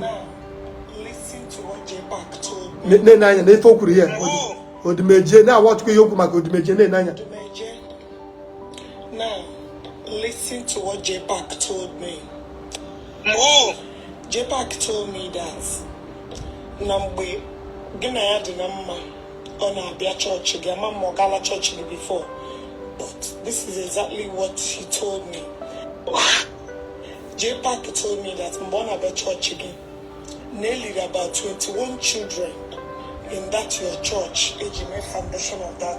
na-ene anya na ife o kwuru here. Odumeje na-awọchukwu ihe okwu maka Odumeje, na-ene anya. Now, listen to what JPAC told me. JPAC told me that na mgbe gị na ya dị na mma, ọ na-abịa chọọchị gị. Ama m ọ gala chọọchị gị before, but this is exactly what he told me. JPAC told me that mgbe ọ na-abịa chọọchị gị, na eliri about 21 children in that your church eji mee foundation of that.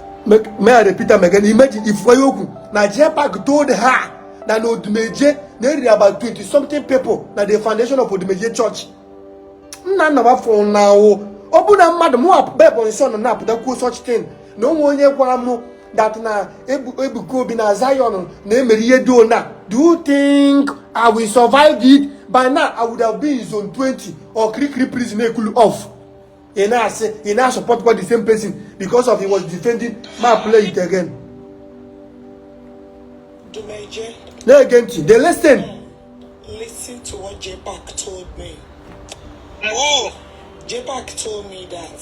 May I repeat am again? Imagine if ihe okwu na JPAC told her na na Odumeje na eriri about 20 something people na the foundation of Odumeje church. Nna nna afọ na awụ ọ bụ na mmadụ mụ Ebonyi son na-apụta kwuo such thing, na onwe onye gwara m that na Ebuka Obi na Zion na-emere ihe dị ona. Do you think I will survive it? By now I would have been in zone 20 or Kirikiri prison ekulu off. Ị na-asị ị na-support kwa the same person because of he was defending ma. Play it again. Dumeje. Na-ege ntị, dey listen. Listen to what JPAC told me. JPAC told me that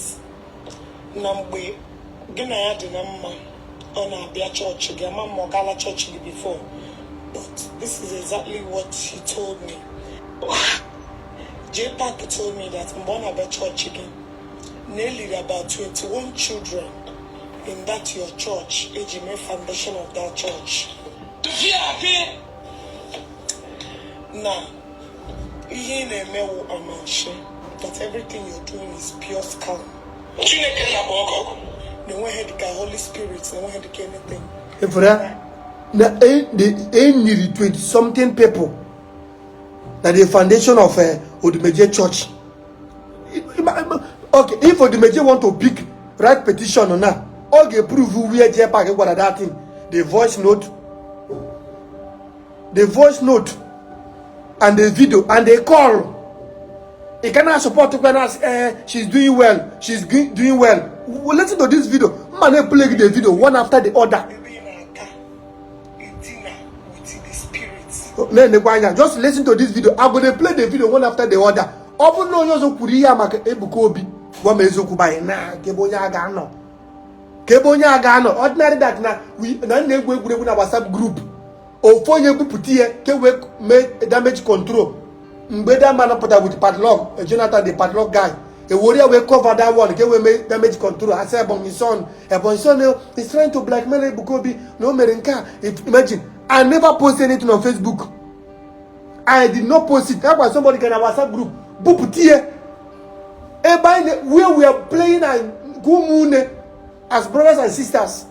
na mgbe gị na ya dị na mma, ọ na-abịa chọọchị gị. Ama m ọ gala chọọchị gị before, but this is exactly what he told me. JPAC told me that mgbe ọ na-abịa chọọchị gị, na eliri about 21 children in that your church eji mee foundation of that church. Na ihe ị na-eme wụ amanshi, that everything you're doing is pure scam. Chineke ya bụ ọkụ. Na enweghị dịka Holy Spirit, na enweghị dịka anything. Ifuru ya na enyiri 20 something people na the foundation of Odumeje church. Okay, if Odumeje want to pick right petition now, ọ ga-prove where JPAC gwara that thing, the voice note, the voice note and the video and the call. Ị cannot support when as she's doing well, she's doing well. Well, listen to this video. Mma na-play the video one after the other. Ebe ị na-aga edina with the spirit. Na-enekwa anya, just listen to this video. I go dey play the video one after the other. Ọ bụrụ na onye ọzọ kwuru ihe a maka Ebuka Obi, gwa m eziokwu banye na ka ebe onye a ga-anọ, ka ebe onye a ga-anọ. Ordinary that na na na-egwu egwuregwu na WhatsApp group, ofu onye bupụta ihe ka wee mee damage control. Mgbe that man pụtara with padlock, Jonathan the padlock guy, ewere ya wee cover that one ka wee mee damage control. Asị Ebonyi son, Ebonyi son is trying to blackmail Ebuka Obi na o mere nke a. Imagine, I never post anything on Facebook. I did not post it. That was somebody na WhatsApp group bupụta ihe ebe anyị where we are playing and ụmụnne as brothers and sisters.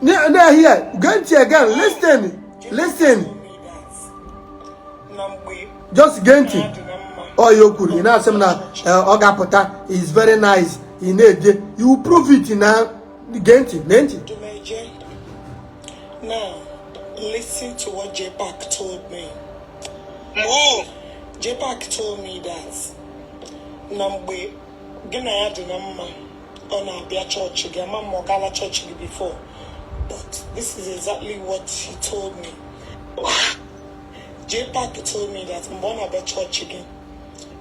Now here, gee ntị again, listen, listen. Na mgbe Just gee ntị. ya dị na mma, Ọ ya o kwuru, ị na-asị m na ọ ga-apụta is very nice. Ị na-eje, you will prove it na. Gee ntị, nee ntị. Dumeje, now listen to what JPAC told me. JPAC told me that na mgbe gị na ya dị na mma, ọ na-abịa chọọchị gị. Ama m ọ gala chọọchị gị before, but this is exactly what he told me. JPAC told me that mgbe ọ na-abịa chọọchị gị,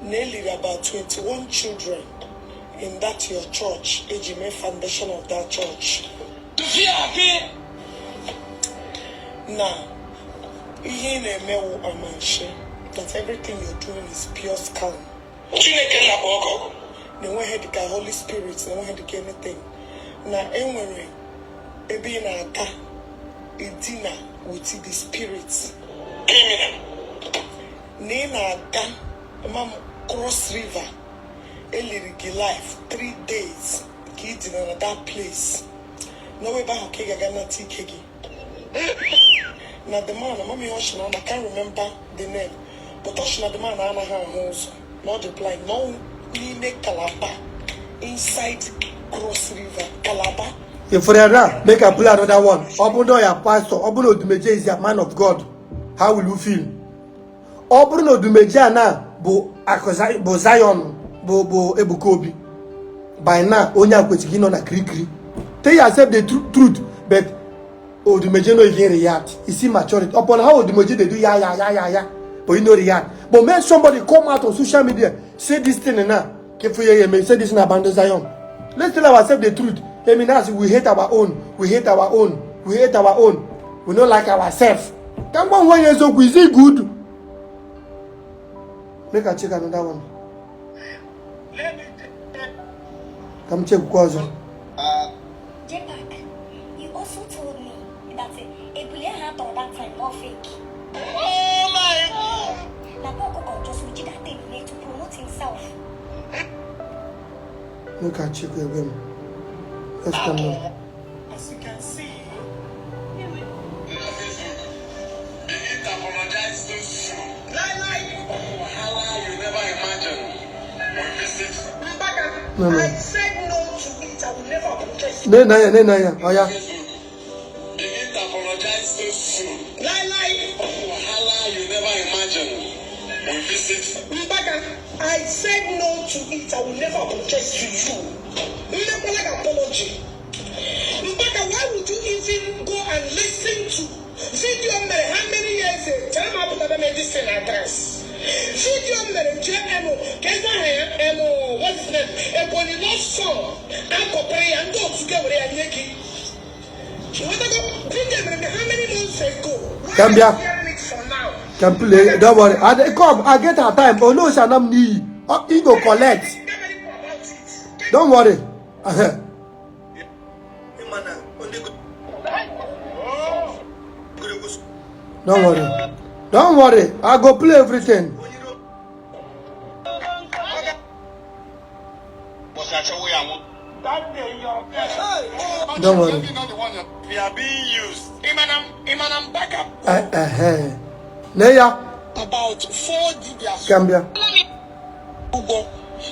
Na eliri about 21 children in that your church eji mee foundation of that church. Na ihe ị na-eme wụ amanshi, that everything you're doing is pure scam. Chineke nna bụ ọgọ. Na enweghị dịka Holy Spirit, na enweghị dịka anything, na enwere ebe ị na-aga edina with the spirit. Criminal. Na ị na-aga mam Cross River, eliri gị life 3 days ka ị dina na that place, n'ọwa ebe ahụ ka ị ga-aga nata ike gị. Na the man, amami ihe ọ sị na I can't remember the name, but ọ sị na the man anaghị ahụ ụzọ, na ọ dị blind, na ọ n'ime Calabar, inside Cross River, Calabar. If for now, make I play another one. Ọ bụrụ na ya pastor, ọ bụrụ na Odumeje is a man of God, how will you feel? Ọ bụrụ na Odumeje a na bụ akụ bụ Zion, bụ Ebuka Obi, by now onye a kwesịrị ịnọ na kirikiri. Tell yourself the truth, but Odumeje no even react. You see maturity. Upon how Odumeje dey do ya ya ya ya ya, but you no react. But when somebody come out on social media, say this thing now, careful here, may say this thing about Zion. Let's tell ourselves the truth. I mean, as we hate our own, we hate our own, we hate our own. We don't like ourselves. Come on, 1 years old, is it good? Make I check another one. Come check ọzọ. JPAC, you also told me that ebule ha tọrọ that time not fake. Oh my God! Na Akwa just ji that thing mee to promote himself. Make I check again. Let's come now. As you can see, Begin to apologize so soon. Lie, lie. Wahala you never imagine. We visit Mbaka, No. I said no to it. I will never apologize. Nne na ya, nne na ya, ọ ya. Facebook. Begin to apologize so soon. Lie, lie. Wahala you never imagine. We visit Mbaka, I said no to it. I will never apologize to you. Never like apology. Mbaka, why would you even go and listen to video mere how many years ago? Tell me about the medicine address. Video mere JMO, ka eze aha ya, MO, what's his name? Ebonyi Love Song. Akọpere ya, ndị otu ga were ya nye gị. Nwetago video mere how many months ago? Why Ka m bịa. are you hearing it for now? Can play. Don't worry. I come. I get her time. Oh no, Shanam ni. Oh, he go collect. Get ready about it. Don't worry. Don't worry. Don't worry. I go play everything. That day, your Don't worry. We are being used. Imanam Mbaka Ne ya, about four dibias Ka m bịa. ụgwọ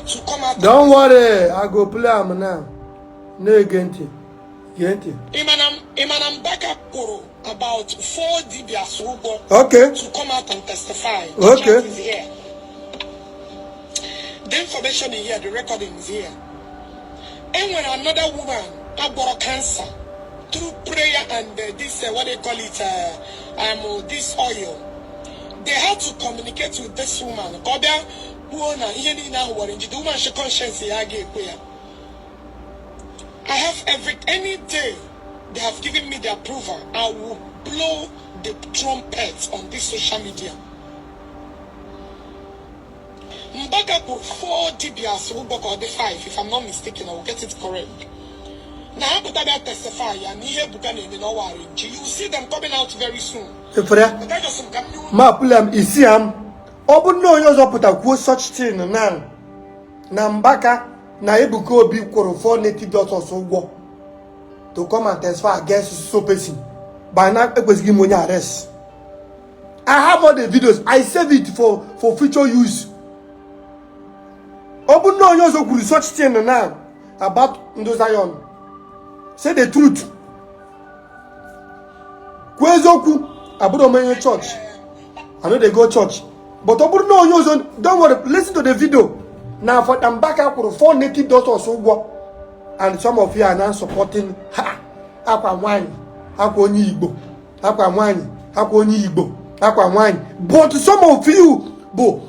to come out. Don't worry. I go play am now. Na-ege ntị. Gee ntị. Imanam Mbaka kwuru about four dibias ụgwọ to come out and testify. The chat is here. The information is here, the recording is here. And when another woman agwọrọ cancer through prayer and this, what they call it, this oil, they had to communicate with this woman. Ka ọ bịa kwuo na ihe niile ahụ were njide woman shi conscience ya ga-ekwe ya. I have every any day they have given me the approval, I will blow the trumpet on this social media. Mbaka put four dibias ụgwọ ka ọ dị five, if I'm not mistaken, I will get it correct. Na ha pụta bịa testify ya na ihe Ebuka na-eme n'ọwa nji. You will see them coming out very soon. Efere ya. But I just ka m nye Ma play am isi am. Ọ bụrụ na onye ọzọ pụta kwuo such thing now, na Mbaka na Ebuka Obi kwụrụ four native doctors ụgwọ to come and testify against so person, by now ekwesịghị ime onye arrest. I have all the videos. I save it for future use. Ọ bụrụ na onye ọzọ kwuru such thing now about ndị Zion, say the truth, kwuo eziokwu. Abụrụ m onye church, I no dey go church, but ọ bụrụ na onye ọzọ, don't worry, listen to the video na for Mbaka kwụrụ four native doctors ụgwọ, and some of you are now supporting ha. Akwa nwanyị, akwa onye Igbo, akwa nwanyị, akwa onye Igbo, akwa nwanyị, but some of you bụ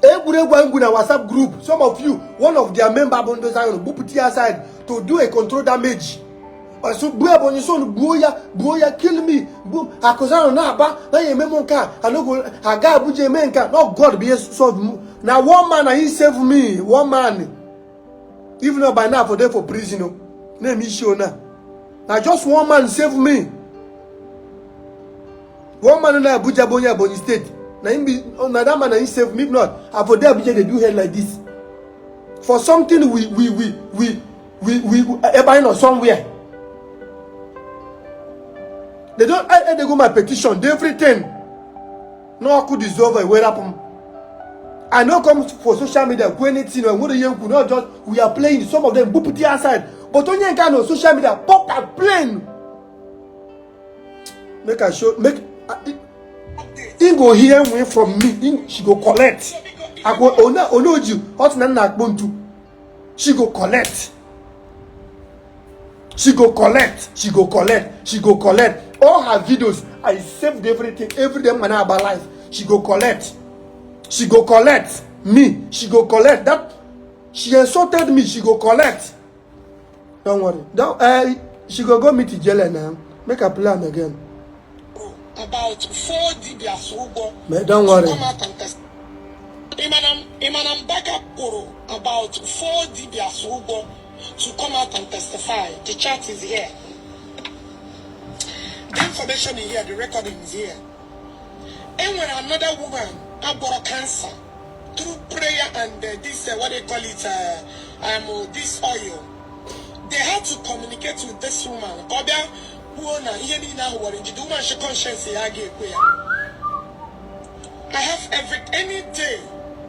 Egwuregwu anyị gwu na WhatsApp group, some of you, one of their member bụ ndị Zion bupụta ya aside to do a control damage. Ọsụ gbuo Ebonyi son, gbuo ya, gbuo ya, kill me, gbuo akụ Zion na-aba na ya eme m nke a anago aga Abuja eme nke a. No, God bụ ihe solve m na one man na he save me, one man. If not, by now for dey for prison o na-eme isi o na na just one man save me, one man na Abuja bụ onye Ebonyi State na him be na that man na him save me. If not, I for dey Abuja dey do head like this for something we ebe anyị nọ somewhere. They don dey go my petition, dey everything n'ọkụ dissolve wee rapụ m. I no come for social media kwuo anything or nwere ihe nkwu. Not just we are playing, some of them bupụta ya aside, but onye nke a nọ social media pop and plain. Make I show, make him go hear one from me. Him, she go collect. Akwa one one oji ọ sị na nna akpọ ntu. She go collect, she go collect, she go collect, she go collect all her videos. I saved everything, every day man about life. She go collect, she go collect me, she go collect that she insulted me. She go collect. Don't worry, don't she go go meet Ijele now. Make her plan again. About four dibias ụgwọ Man, don't worry. To come out and test. Ịmana Mbaka kwụrụ about four dibias ụgwọ to come out and testify. The chat is here. The information is here. The recording is here. Enwere another woman agwọrọ cancer through prayer and this, what they call it, this oil. They had to communicate with this woman ka ọ bịa kwuo na ihe niile ahụ were njide woman shi conscience ya ga-ekwe ya. I have every any day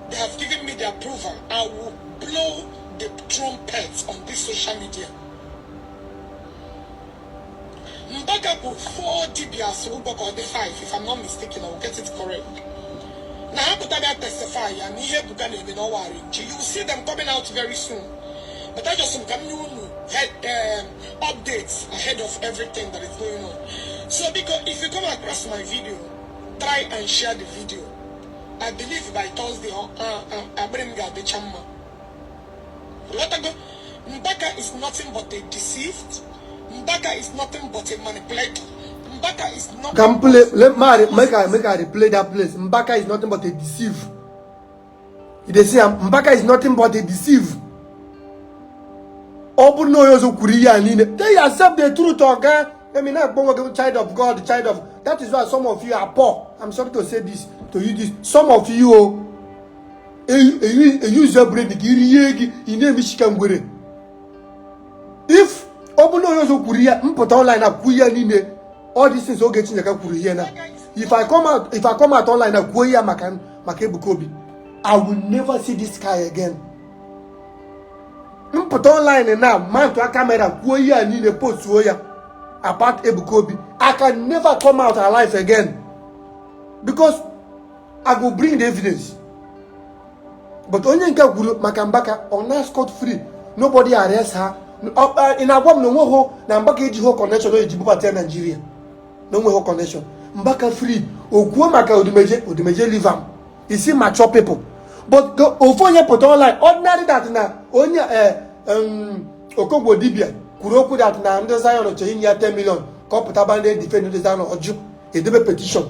they have given me the approval, I will blow the trumpet on this social media. Mbaka bụ four dibias ụgwọ ka ọ dị five, if I'm not mistaken. I will get it correct. Na ha pụta bịa testify ya na ihe Ebuka na-eme n'ọwa nji. You will see them coming out very soon. But I just ka m nye unu head updates ahead of everything that is going on. So because if you come across my video, try and share the video. I believe by Thursday, agbịrị m ga-adịcha mma. Nghọtago? Mbaka is nothing but a deceived. Mbaka is nothing but a manipulator. Mbaka is nothing Can play but let make I replay that place. Mbaka is nothing but a deceive. You dey see am? Mbaka is nothing but a deceive. Ọ bụrụ na onye ọzọ kwuru ihe a niile, tell yourself the truth, oga. I mean, na-akpọ nwoke child of God, child of that is why some of you are poor. I'm sorry to say this to you, this some of you o use brain ka iri gị ị na-eme ka ngwere. If ọ bụrụ na onye ọzọ kwuru ihe mpụta online na kwuo ihe niile, all these things Oge Chineke kwuru ihe na if I come out online na kwuo ihe maka Ebuka Obi, I will never see this guy again. Mpụta online na mount camera kwuo ihe a niile, postuo ya about Ebuka Obi, I can never come out alive again because I go bring the evidence. But onye nke kwuru maka Mbaka, ọ na scot free, nobody arrest ha. Ị na-agwa m na onweghị na Mbaka ejighị connection o eji bubata ya Nigeria, na onweghị connection. Mbaka free o kwuo maka Odumeje, Odumeje leave am. You see mature people, but ofu onye pụta online ordinary that na onye Okongwu dibia kwuru okwu that na ndị Zion chọrọ inye ya 10 million ka ọ pụta ba ndị defend ndị Zion, ọjụ edebe petition,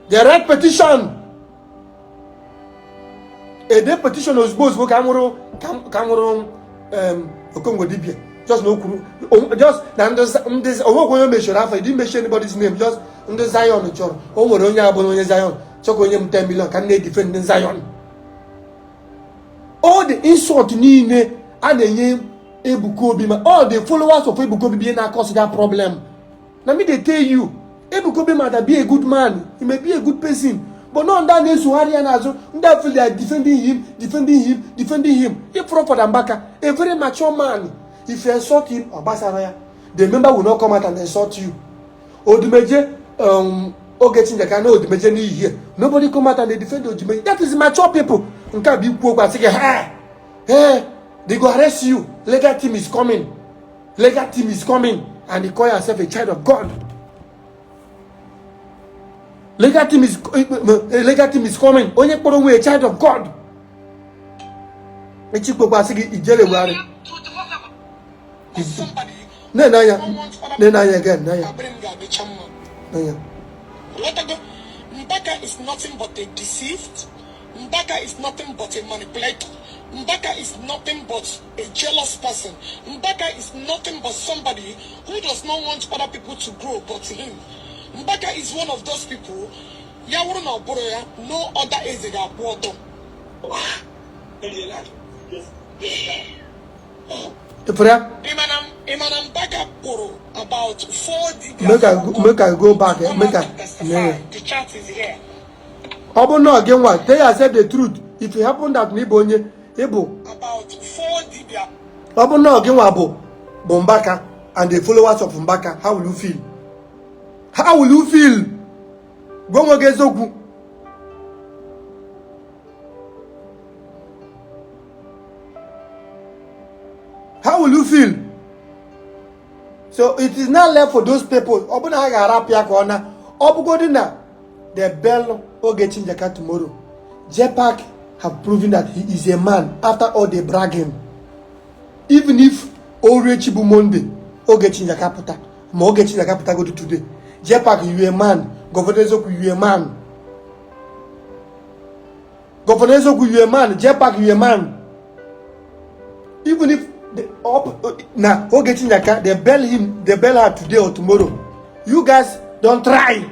the right petition, ede petition ozugbo ozugbo ka nwụrụ Okongwu dibia just na o kwuru just na ndị onwekwa onye mechiri afọ ịdị mechi anybody's name, just ndị Zion chọrọ o nwere onye abụrụ onye Zion chọọ ka onye m 10 million ka m na-edefend ndị Zion. All the insult niile a na-enye Ebuka Obi, ma all the followers of Ebuka Obi bi na cause that problem. Na me dey tell you, Ebuka Obi might be a good man, he may be a good person, but no ndị a na-esogharị ya n'azụ, ndị a feel they are defending him, defending him, defending him. If for Mbaka, a very mature man, if you insult him, ọ gbasara ya. The member will not come out and insult you. Odumeje, Ogechi Njaka na Odumeje n'ihi nobody come out and they defend Odumeje. That is mature people. Nke a bụ ikwu okwu asị gị ha, hey, they go arrest you, legal team is coming, legal team is coming, and you call yourself a child of God. Legal team is legal team is coming. Onye kpọrọ onwe a child of God. Echi kpokwa asị gị ijele Buhari. Na-ene anya, na-ene anya again, n'anya. N'anya. Mbaka is nothing but a deceived. Mbaka is nothing but a manipulator. Mbaka is nothing but a jealous person. Mbaka is nothing but somebody who does not want other people to grow but him. Mbaka is one of those people. Ya wụrụ na ọ bụrụ ya, no other eze ga-akwụ ọtọ. Ifere ya? Ị ma na Mbaka kwuru about four dibia Make I go back, eh? Make I testify. The chat is here. Ọ bụ na gị nwa tell yourself the truth. If it happen that na ị bụ onye ị bụ About four dibia ọ bụ na gị nwa bụ Mbaka and the followers of Mbaka, how will you feel? How will you feel? Gwa onwe gị eziokwu. How will you feel? So it is not left for those people. Ọ bụ na ha ga-arapụ ya ka ọ na ọ bụgodị na the bail Ogechi Njaka tomorrow. JPAC have proven that he is a man after all the bragging. Even if o ruo echi bụ Monday, Ogechi Njaka pụta, ma Ogechi Njaka pụtagodu today. JPAC, you a man. Governor Eziokwu, you a man. Governor Eziokwu, you a man. JPAC, you a man. Even if the, up, na Ogechi Njaka, they bail him, they bail her today or tomorrow. You guys don't try.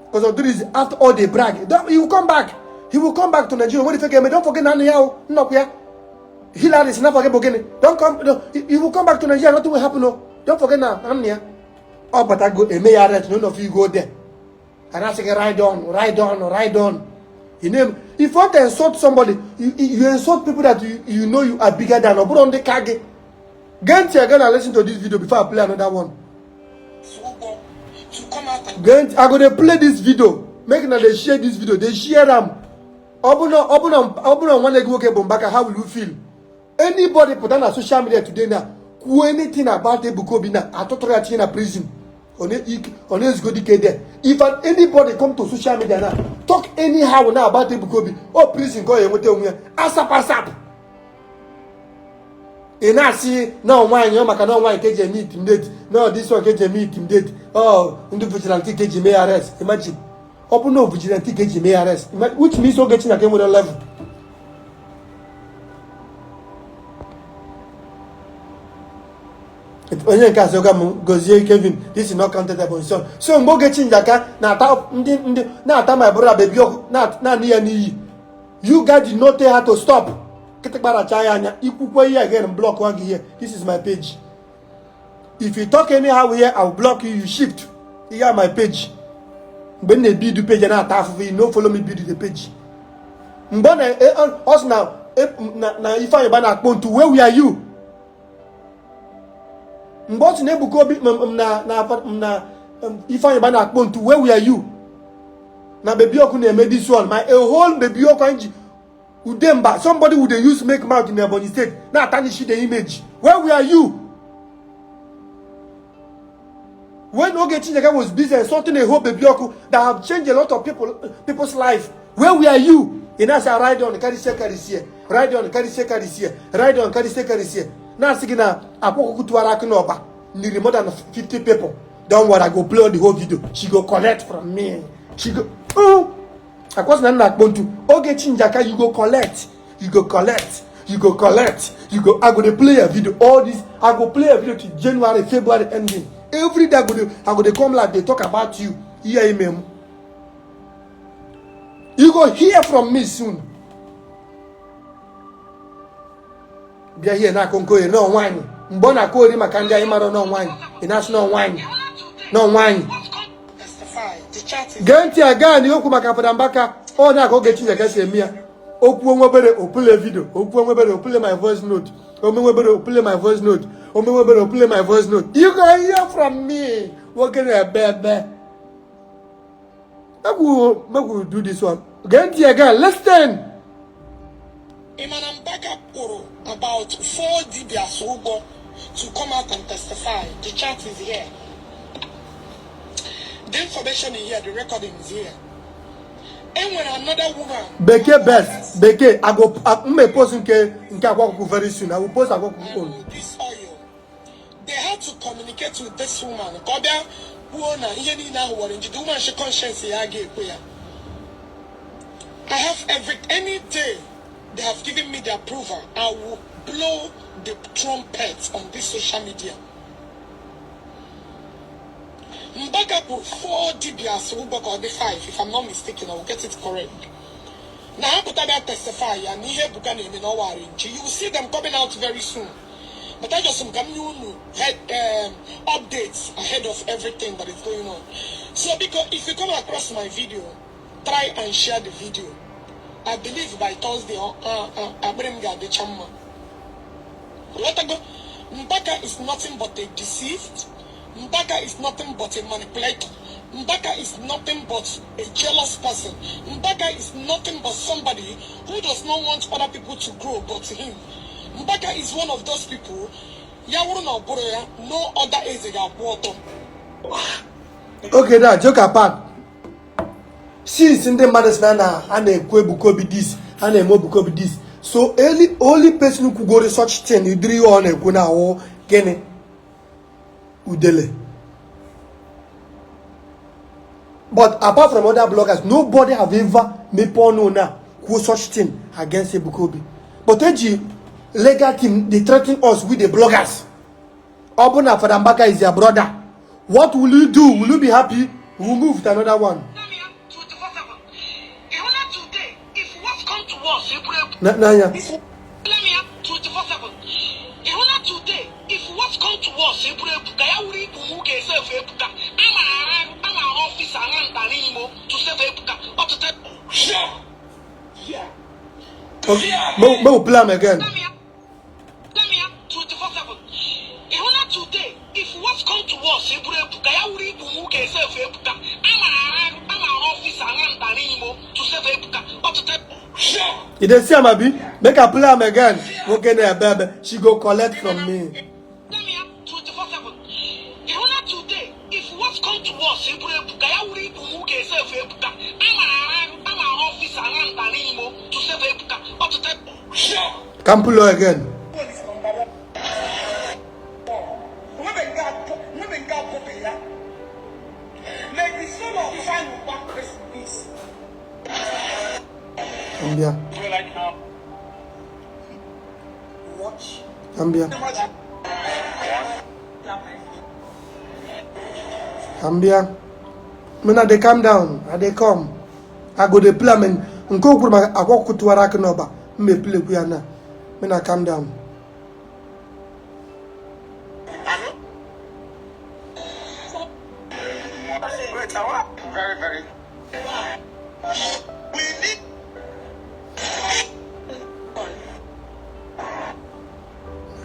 Because of this, after all they brag, he will come back. He will come back to Nigeria. What if you don't forget Nani Yao, Hillary is not forget Bogene. Don't come. No, he will come back to Nigeria. Nothing will happen. No, don't forget now. Nani Oh, but I go. May arrest. None of you go there. And I say, ride on, ride on, ride on. You name. If you want to insult somebody, you insult people that you know you are bigger than. Or put on the kage. Get here again and listen to this video before I play another one. Get, I gonna play this video. Make now they share this video. They share them. Open on one leg okay Mbaka, how will you feel? Anybody put on social media today now, kwuo anything about Ebuka Obi now, atụtụrụ ya tinye na prison. On ezgo dike there. If anybody come to social media now, talk anyhow now about Ebuka Obi, oh prison go enweta onwe ya. Asap asap. Ị na-asị na nwaanyị ọ maka na nwaanyị ka eji eme intimidate, na this one ka eji eme intimidate, oh ndị vigilante ka eji eme arrest. Imagine. Ọ bụ na vigilante ka eji eme arrest, which means Ogechi Njaka nwere level. Onye nke asị m gozie Kevin, this is not counted Ebonyi son. So mgbe Ogechi Njaka na-ata ndị ndị na-ata my brother Baby Oku na-anị ya n'iyi, you guys did not tell her to stop. Kịtịkpa racha ya anya, ikwukwe ihe again, block gị here. This is my page. If you talk anyhow here, I will block you. You shift. Here my page. Mgbe m na-ebido page na-ata afụfụ, you no follow me build the page. Mgbe ọ sị na Ifeanyi Uba na-akpọ ntu, where were you? Mgbe ọ sị na Ebuka Obi na Ifeanyi Uba na-akpọ ntu, where were you? Na Baby Oku na-eme this one, my a whole Baby Oku anyị ji Udemba, somebody who dey use make mouth in Ebonyi State, na tarnish the image. Where were you? When Ogechi Njaka was busy insulting a whole Baby Oku that have changed a lot of people's life, where were you? In us, ride on, carry say, carry here, ride on, carry say, carry here, ride on, carry say, carry here. Now, sigina, akwa kutuara kunoba, nearly more than 50 people. Don't worry, I go play on the whole video. She go collect from me. She go, oh. Akwa na nna akpọ ntu. Ogechi Njaka, you go collect, you go collect, you go collect, you go. I go dey play a video. All this, I go play a video till January, February ending. Every day I go dey come live, they talk about you. Hear him. You go hear from me soon. Bịa here na akọ nkoye na nwaanyị. Mgbe ọ na-akọ ori maka ndị anyị mara na nwaanyị, ị na-asị na nwaanyị, na nwaanyị. Gee ntị aga na okwu maka Fada Mbaka, ọ na-aka Ogechi Njaka si eme ya. Okwu onwebere opule video, okwu onwebere opule my voice note, omenwebere opule my voice note, omenwebere opule my voice note. You go hear from me. Nwoke na-ebe ebe. Make we do this one. Gee ntị aga, listen. Imana Mbaka kwuru about 4 dibias ụgwọ to come out and testify. The chat is here. The information is here, the recording is here. Enwere another woman. Bekee best bekee. I go m post nke Akwa Okuku very soon. I will post Akwa Okuku own. This oil, they had to communicate with this woman ka ọ bịa kwuo na ihe niile ahụ were njide woman shi conscience ya ga-ekwe ya. I have every any day they have given me the approval, I will blow the trumpet on this social media. Mbaka kwuru four dibias ụgwọ ka ọ dị five, if I'm not mistaken. I will get it correct. Na ha pụta bịa testify ya na ihe Ebuka na-eme na ọwa nchi. You will see them coming out very soon. But I just ka m nye unu head updates ahead of everything that is going on. So because if you come across my video, try and share the video. I believe by Thursday, akpịrị m ga-adịcha mma. Ghọtago? Mbaka is nothing but a deceived. Mbaka is nothing but a manipulator. Mbaka is nothing but a jealous person. Mbaka is nothing but somebody who does not want other people to grow but him. Mbaka is one of those people. Ya wụrụ na ọ bụrụ ya, no other eze ga-akwụ ọtọ. Okay, now joke apart, since ndị mmadụ si na a na-ekwu Ebuka Obi this, a na-eme Ebuka Obi this, so only person kwugoro such thing ụdịrị ihe ọ na-ekwu na awụ gịnị? Udele. But apart from other bloggers, nobody have ever mepe ọnụ na kwuo such thing against Ebuka Obi. But eji legal team dey threaten us with the bloggers. Ọ bụ na Fada Mbaka is your brother, what will you do? Will you be happy? We will move to another one. N'anya. Today, if what come to us, Ebuka, ya wuru ikpu m ga-esave Ebuka. A na-arụ office around Imo to save Ebuka. Ọtụtụ. Okay, make we play am again. 24/7. Ịhụna today, if what come to us, Ebuka, ya wuru ikpu m ga-esave Ebuka. A na-arụ office around Imo to save Ebuka. Ọtụtụ. You dey see am, abi? Make I play am again. Nwoke na-ebe ebe, she go collect from me. 24/7. Ịhụna today, if what come to us, Ebuka, ya wuru ikpu m ga-esave Ebuka. A na-arụ office around Imo to save Ebuka. Ọtụtụ. Can pull her again. Ambia. Ambia. Ambia. Me dey calm down. I dey come. I go dey play am. Nke o kwuru maka Akwa Okuku tụwara akị n'ọba. M may play ya na. Me na calm down. Very, very. We need.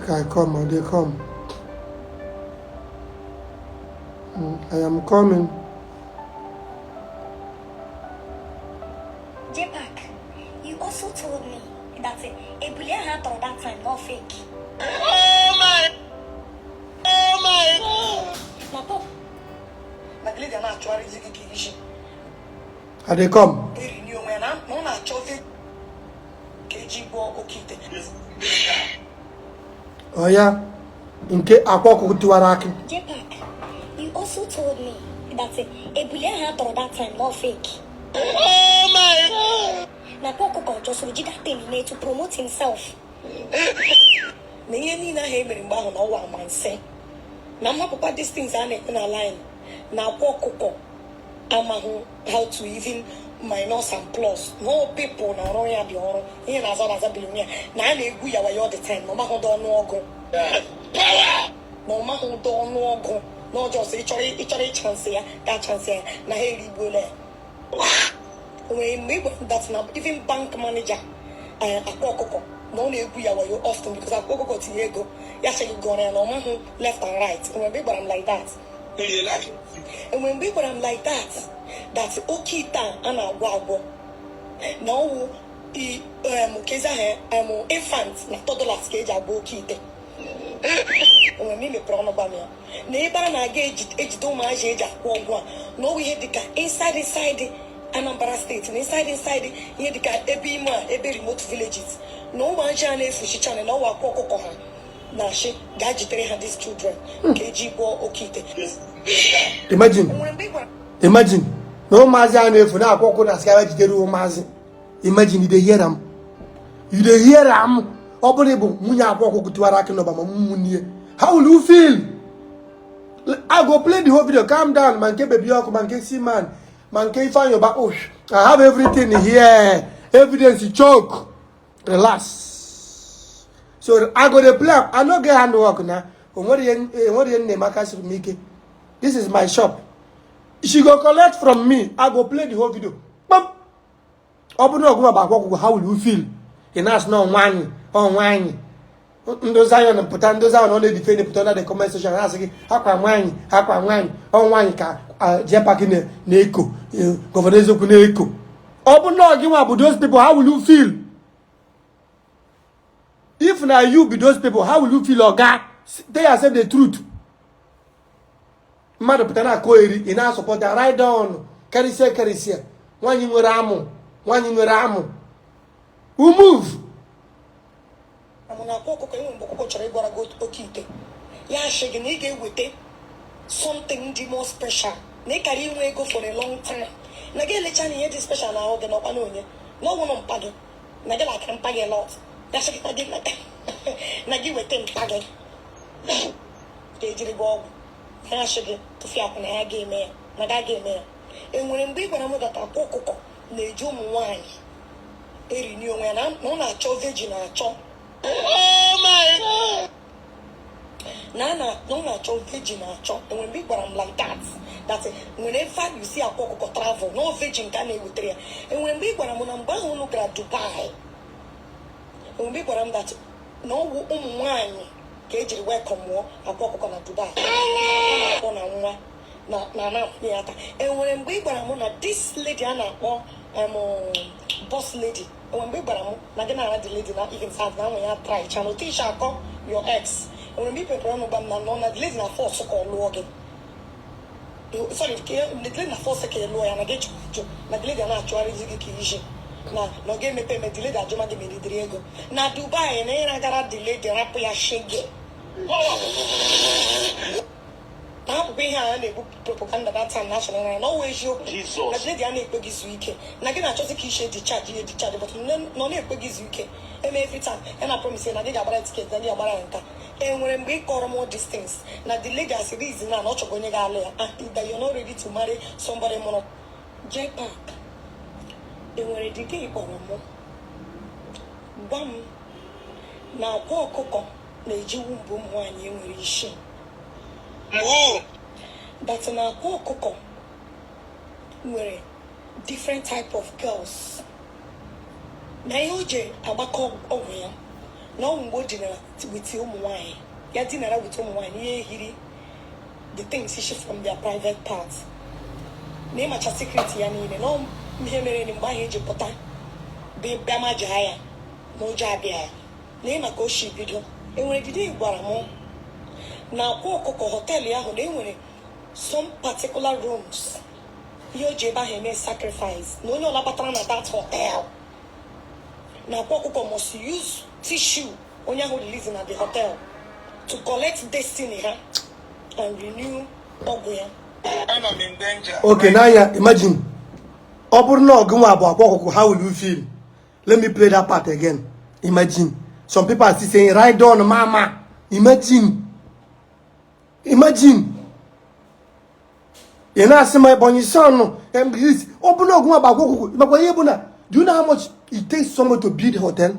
Okay, I come, I dey come. I am coming. JPAC, you also told me that Ebule had tọrọ that time not fake. Oh my! Oh my! Na pop. Na lady na-achọgharịzi gị ka isi. I dey come. Eri onwe ya na ọ na-achọzi ka eji gwọọ oke ite. Oya, nke Akwa Okuku tụwara akị. JPAC, you also told me that Ebule had tọrọ that time not fake. Oh my! Na Akwa Okuku just ji that thing ime to promote himself. Na ihe niile ahụ e mere mgbe ahụ na ọwa amansi. Na mmapụkwa these things a na-ekpe na line na Akwa Okuku amahụ how to even minus and plus. No people na ọrụ ya dị ọrụ ihe na-aza na-aza billionaire na a na-egwu ya wayo all the time na ọmahụ dị ọnụọgụ na ọmahụ dị ọnụọgụ na ọjọọ sị ịchọrọ ịchansị ya ga chansị ya na ha erigbuola ya. O nwere mgbe ị gwara that na even bank manager Akwa Okuku na ọ na-egwu ya wayo often because Akwa Okuku tinye ego ya cheghị gọrọ ya na ọmahụ left and right. O nwere mgbe ị gwara m like that. Enwere mgbe ị gwara m like that that oke ite a na-agwọ agwọ na ọwụ kezi ahụ infant na toddlers ka eji agwọ oke ite. Enwere m imepere ọnụ gwa m ya na ebe a na-aga ejide ụmụazị eji akwụ ọgwụ a Na ọwụ ihe dịka inside inside Anambra State na inside inside ihe dịka ebe ime a, ebe remote villages, na ụmụazị a na-efuchicha na ọwa akwa ọkụkọ ha na-achị gaa jitere ha these children ka eji gwọọ oke ite. Imagine. Nwere mgbe ị gwara Imagine na ụmụazị a na-efu na-akwa ọkụ na sịara jidere ụmụazị. Imagine, you dey hear am, you dey hear am. Ọ bụrụ ịbụ nwunye akwa ọkụkọ tiwara akị n'ọba ma ụmụnne, how will you feel? I go play the whole video. Calm down. Ma nke Baby Ọkụ, ma nke Seaman, ma nke Ifeanyi Ụba. Oh, I have everything here. Evidence choke. Relax. So I go dey play am. I no get handwork na. Onwere ihe, enwere ihe nna Emeka siri m ike. This is my shop. She go collect from me. I go play the whole video. Kpam! Ọ bụrụ na ọgụnwa bụ akwa ọgwụgwọ, how will you feel? Ị na-asị na ọnwa anyị, ọnwa anyị. Ndị Zion pụta, ndị Zion ọ na-edefend pụta na the comment section, na-asị gị akwa nwaanyị, akwa nwaanyị, ọ nwaanyị ka Jpac na-eko, Governor Eziokwu na-eko. Ọ bụ na gị nwa bụ those people, how will you feel? If na you be those people, how will you feel? Oga, tell yourself the truth. Mmadụ pụta na-akọ eri, ị na-asupport. Ride on. Karịsịa, karịsịa nwaanyị nwere amụ, nwaanyị nwere amụ. We move. Mụ na akwa ọkụkọ, enwere mgbe ọkụkọ chọrọ ịgwara gị oke ite, ya asị gị na ị ga-eweta something dị more special, na ị kara inwe ego for a long time, na gị elecha na ihe dị special na ahụ gị na ọkwa na onye na ọnwụ na mpa gị, na gị lakara mpa gị lot. Ya sị gị na gị weta mpa gị ka ejiri gị ọgwụ. Ya asị gị tụfịa akwụ na ya ga-eme ya, na ga ga-eme ya. Enwere mgbe ị gwara m that akwa ọkụkọ na-eji ụmụ nwaanyị erini onwe ya, na ọ na-achọ virgin achọ, na ọ na-achọ virgin achọ? Enwere mgbe ị gwara m like that, that whenever you see akwa ọkụkọ travel, no virgin ka a na-ewetara ya? Enwere mgbe ị gwara m na mgbe ahụ unu gara Dubai, enwere mgbe ị gwara m that na ọwụ ụmụ nwaanyị ka ejiri welcome mụọ akwa ọkụkọ na Dubai, a na-akpọ na nwa na na-akwụnye ya aka? Enwere mgbe ị gwara m na this lady a na-akpọ boss lady, enwere mgbe ị gwara m na gị na-ara the lady na even sad na nwe ya try chana otu isi akọ your ex? Enwere mgbe ị pepere ọnụ gwa m na nọ na the lady na force ka ọ lụọ gị, sorry, ka the lady na force ka ị lụọ ya, na gị chụrụ ajụ, na the lady na-achụgharịzi gị ka iji na ọ ga-emepe eme, the lady ajụma gị meridiri ego na Dubai, na ịra gara the lady rapụ ya shege, na hapụkwa ihe a na-ebu propaganda that time national na ọwụ eziokwu, na the lady a na-ekpe gị zuo ike, na gị na-achọzi ka ishe discharge ihe discharge, but nọ na-ekpe gị zuo ike eme every time ya na promise na gị ga-agbara ticket, na gị ga-agbara ya nka. Enwere mgbe ị kọrọ m all these things, na the lady as it is na ọ chọrọ onye ga-alụ ya, and that you're not ready to marry somebody mụrụ Jpac? Enwere dike ị kpọrọ mụ gwa m na akwa ọkụkọ na-eji wumbu ụmụ nwaanyị enwere isi, that na akwa ọkụkọ nwere different type of girls, na ihe o ji agbakọ ọgwụ ya na ọ mgbe o dinara with ụmụ nwanyị, ya dinara with ụmụ nwanyị, ihe ehiri the things isi from their private parts, na ịmacha secret ya niile, na ọ ihe mere na mgbe ahụ eji pụta bịa majaa ya na ụjọ abịa ya, na ịma ka o si bido? Enwere dide gwara m na akwa ọkụkọ hotel ahụ na enwere some particular rooms ihe o ji ebe ahụ eme sacrifice, na onye ọla batara na that hotel, na akwa ọkụkọ must use tissue onye ahụ release na the hotel to collect destiny ha and renew ọgwụ ya? Anọ m in danger. Okay, n'anya, imagine, ọ bụrụ na ọgụ nwa bụ akwa ọkụkọ, how will you feel? Let me play that part again. Imagine, some people are still saying, "Ride on, mama." Imagine, imagine, ị na-asị ma Ebonyi son this. Ọ bụrụ na ọgụ nwa bụ akwa ọkụkọ, makwa ihe bụ na, do you know how much it takes someone to build hotel?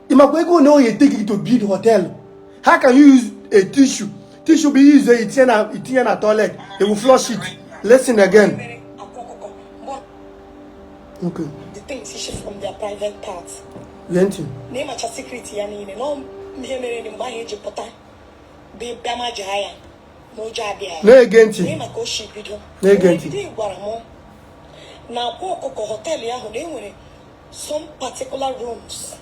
Ịmakwa ego na oye take to build hotel? How can you use a tissue? Tissue bụ use itinye na toilet, they will flush it. Listen again. Mere akwa ọkụkọ mgbe the things isi from their private parts, Gee ntị. Na ịmacha secret ya niile, na ọ ihe mere na mgbe ahụ eji pụta bịa majaa ya na ụjọ abịa ya, Na-ege ntị. Na ịma ka o si bido? Na-ege ntị. Enwere gwara m na akwa ọkụkọ hotel ahụ na enwere some particular rooms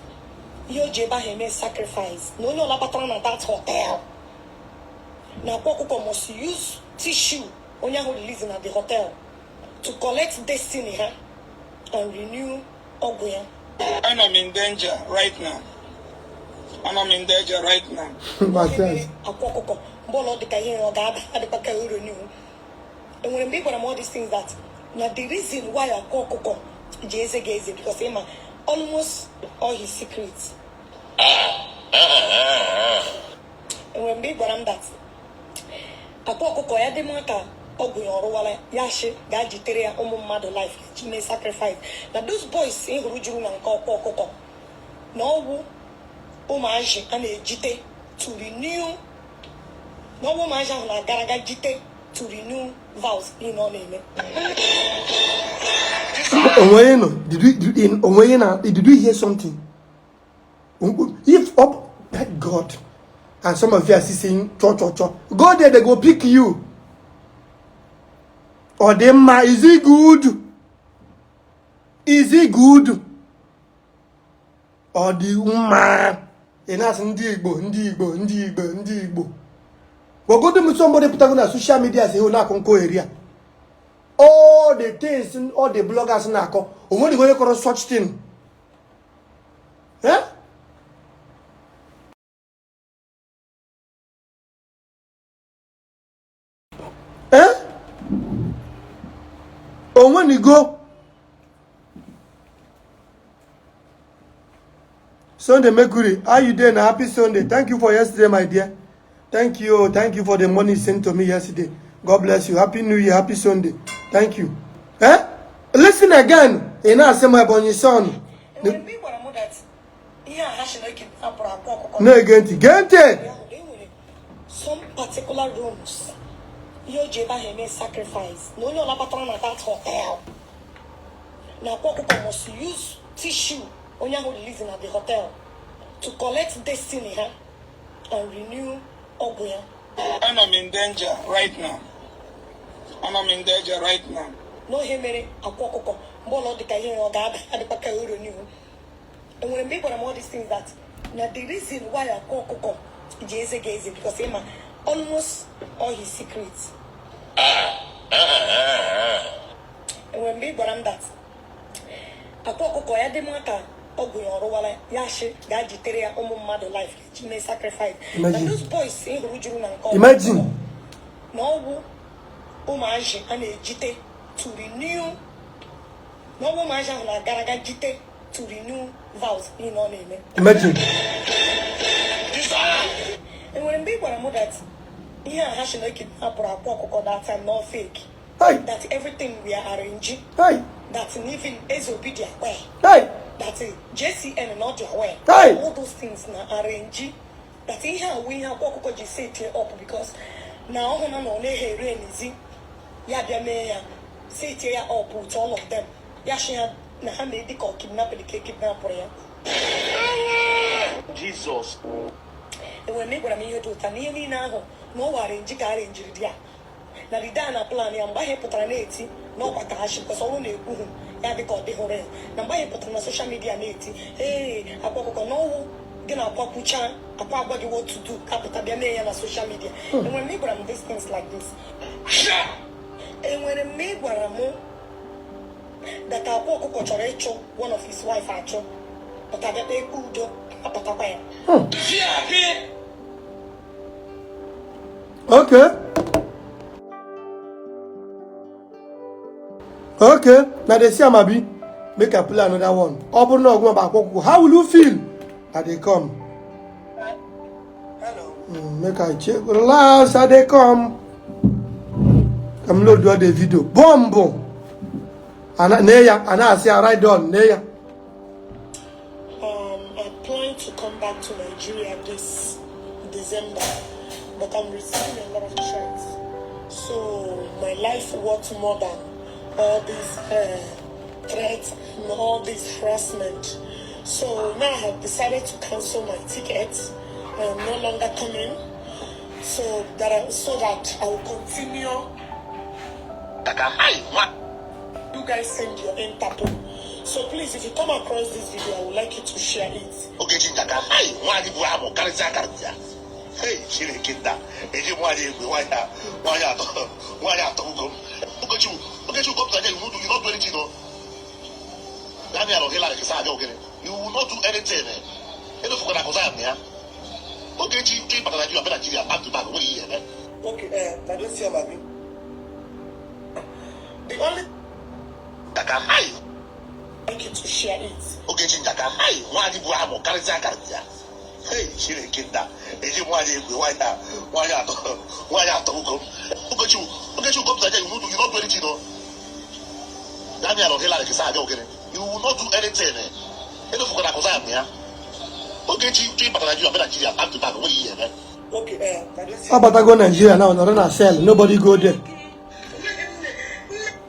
ihe o ji ebe ahụ eme sacrifice, na onye ọla batara na that hotel, na akwa ọkụkọ must use tissue Onye ahụ release na the hotel to collect destiny ha and renew ọgwụ ya. And I'm in danger right now. And I'm in danger right now. Matthias. Akwa ọkụkọ mgbe ọla ọ dị ka ihe ọ ga-ada adịkwa ka uru n'ihu. Enwere mgbe ị gwara m all these things that na the reason why akwa ọkụkọ ji eze gị eze because ịma almost all his secrets. Enwere mgbe ị gwara m that akwa ọkụkọ ya dị mma ka ọgwụ ya ọrụwala ya shi gaa jitere ya ụmụ mmadụ life ji mee sacrifice na those boys ị hụrụ juru na nke ọkwa ọkụkọ na ọgwụ ụmụazị a na-ejite to renew na ọgwụ ụmụazị ahụ na-agara aga jite to renew vows ihe ọ na-eme. Onwe nọ, did you onwe na, did you hear something? If up God and some of you are still saying cho cho cho, go there, they go pick you. Ọ dị mma, is it good? Is it good? Ọ dị mma. Ị na-asị ndị Igbo, ndị Igbo, ndị Igbo, ndị Igbo. Gwagodo m somebody pụtago na social media sị na-akọ nkọ eri a. All the things all the bloggers na-akọ, o nweghị onye kọrọ such thing. Eh? Eh? Onwenigo. Sunday Mercury, how you doing? Happy Sunday. Thank you for yesterday, my dear. Thank you. Thank you for the money sent to me yesterday. God bless you. Happy New Year. Happy Sunday. Thank you. Eh? Listen again. Ị na-asị m Ebonyi son. Enwere mgbe ị gwara m that ihe a ha shi na ekidnapụrụ akwa ọkụkọ Na-ege ntị. Gee ntị. ahụ na enwere some particular rooms ihe o ji ebe ahụ eme sacrifice na onye ọla batara na that hotel na akwa ọkụkọ must use tissue onye ahụ release na the hotel to collect destiny ha and renew ọgwụ ya. And I'm in danger right now. And I'm in danger right now. N'ohe mere akwa ọkụkọ mgbe ọla ọ dị ka ihe ọ ga-ada adịkwa ka uru n'ihu. Enwere mgbe ị gwara m all these things that na the reason why akwa ọkụkọ ji eze gị eze because ịma almost all his secrets. Enwere mgbe ị gwara m that akwa ọkụkọ ya dị mma ka ọgwụ ya ọrụwala ya shi gaa jitere ya ụmụ mmadụ life ji mee sacrifice na Imagine. those boys ị hụrụ juru na nke ọkwa Imagine. ọkụkọ na ọgwụ ụmụazị a na-ejite to renew na ọgwụ ụmụazị ahụ na-agara aga jite to renew vows ihe ọ na-eme. Imagine. Enwere mgbe ị gwara m that ihe a ha shi na ekidnapụrụ akwa ọkụkọ that time no fake, Hey. that everything we are arranging, Hey. that even Eze Obi dị aware, Hey. that JCN not aware, Hey. all those things na arrange, that ihe a wụ ihe akwa ọkụkọ ji set up because na ọhụrụ na ọ na-eghe ere n'ezi ya bịa mee ya set ya up with all of them ya shi ha na ha mee dịka ọ kidnapụrụ ka ekidnapụrụ ya. Jesus. Enwere m ị gwara m ihe dị ụta na ihe niile ahụ na ọ wara nji ka arenjiri di ya na rida na plan ya mgbe ahụ pụtara na-eti na ọkwa ka ha shi because ọnwụ na-ekwuhu ya dị ka ọ dịghụrụ ya na mgbe ahụ pụtara na social media na-eti ee akwa ọkụkọ na ọwụ gị na akwa kwucha akwa agwa gị what to do ka pụta bịa mee ya na social media. Enwere m ị gwara m these things like this. Enwere m ị gwara m that akwa ọkụkọ chọrọ ịchụ one of his wife achụ pụta bịa kpee ikpe udo apụtakwa ya. Okay. Okay. Now they see am abi. Make I play another one. Ọ bụrụ na ọgwụ bụ akwa ọkụkọ, how will you feel? I dey come. Hello. Make I check. Relax, I dey come. Come load all the video. Bomb. Ana ne ya, ana asị ya right on ne ya. I plan to come back to Nigeria this December, but I'm receiving a lot of threats. So my life worth more than all these threats and all this harassment. So now I have decided to cancel my ticket. I am no longer coming, so that I will continue. You guys send your Interpol. So please, if you come across this video, I would like you to share it. Ogechi Njaka, ai, nwaanyị bụ amụ karịsịa karịsịa. Hey, Chineke nna, eji nwaanyị egwe nwaanyị a, nwaanyị atọ, nwaanyị atọ ugo m. Ogechi, Ogechi come to Nigeria, you will not do anything, no. Daniel Ohela kesa abịa ogene. You will not do anything. Edofukwa na akụza ya ya. Ogechi chọ ịbata Nigeria, bịa Nigeria, back to back, nwere ihe eme. Okay, I don't see am, abi. The only Njaka, hai! like you to share it. Ogechi njaka, hai! Nwaanyị bụ amụ karịsịa karịsịa. Hey, Chineke nna, eji nwaanyị egwe nwaanyị a, nwaanyị atọ, nwaanyị atọ ugo m. Ogechi, Ogechi come to Nigeria, you will not do anything, no. Daniel Ohela kesa abịa ogene. You will not do anything. Edofukwa na akụza ya ya. Ogechi chọ ịbata Nigeria, bịa Nigeria, back to back, nwere ihe eme. Okay, I don't see Ọ batago Nigeria now, nọrọ na cell, nobody go there.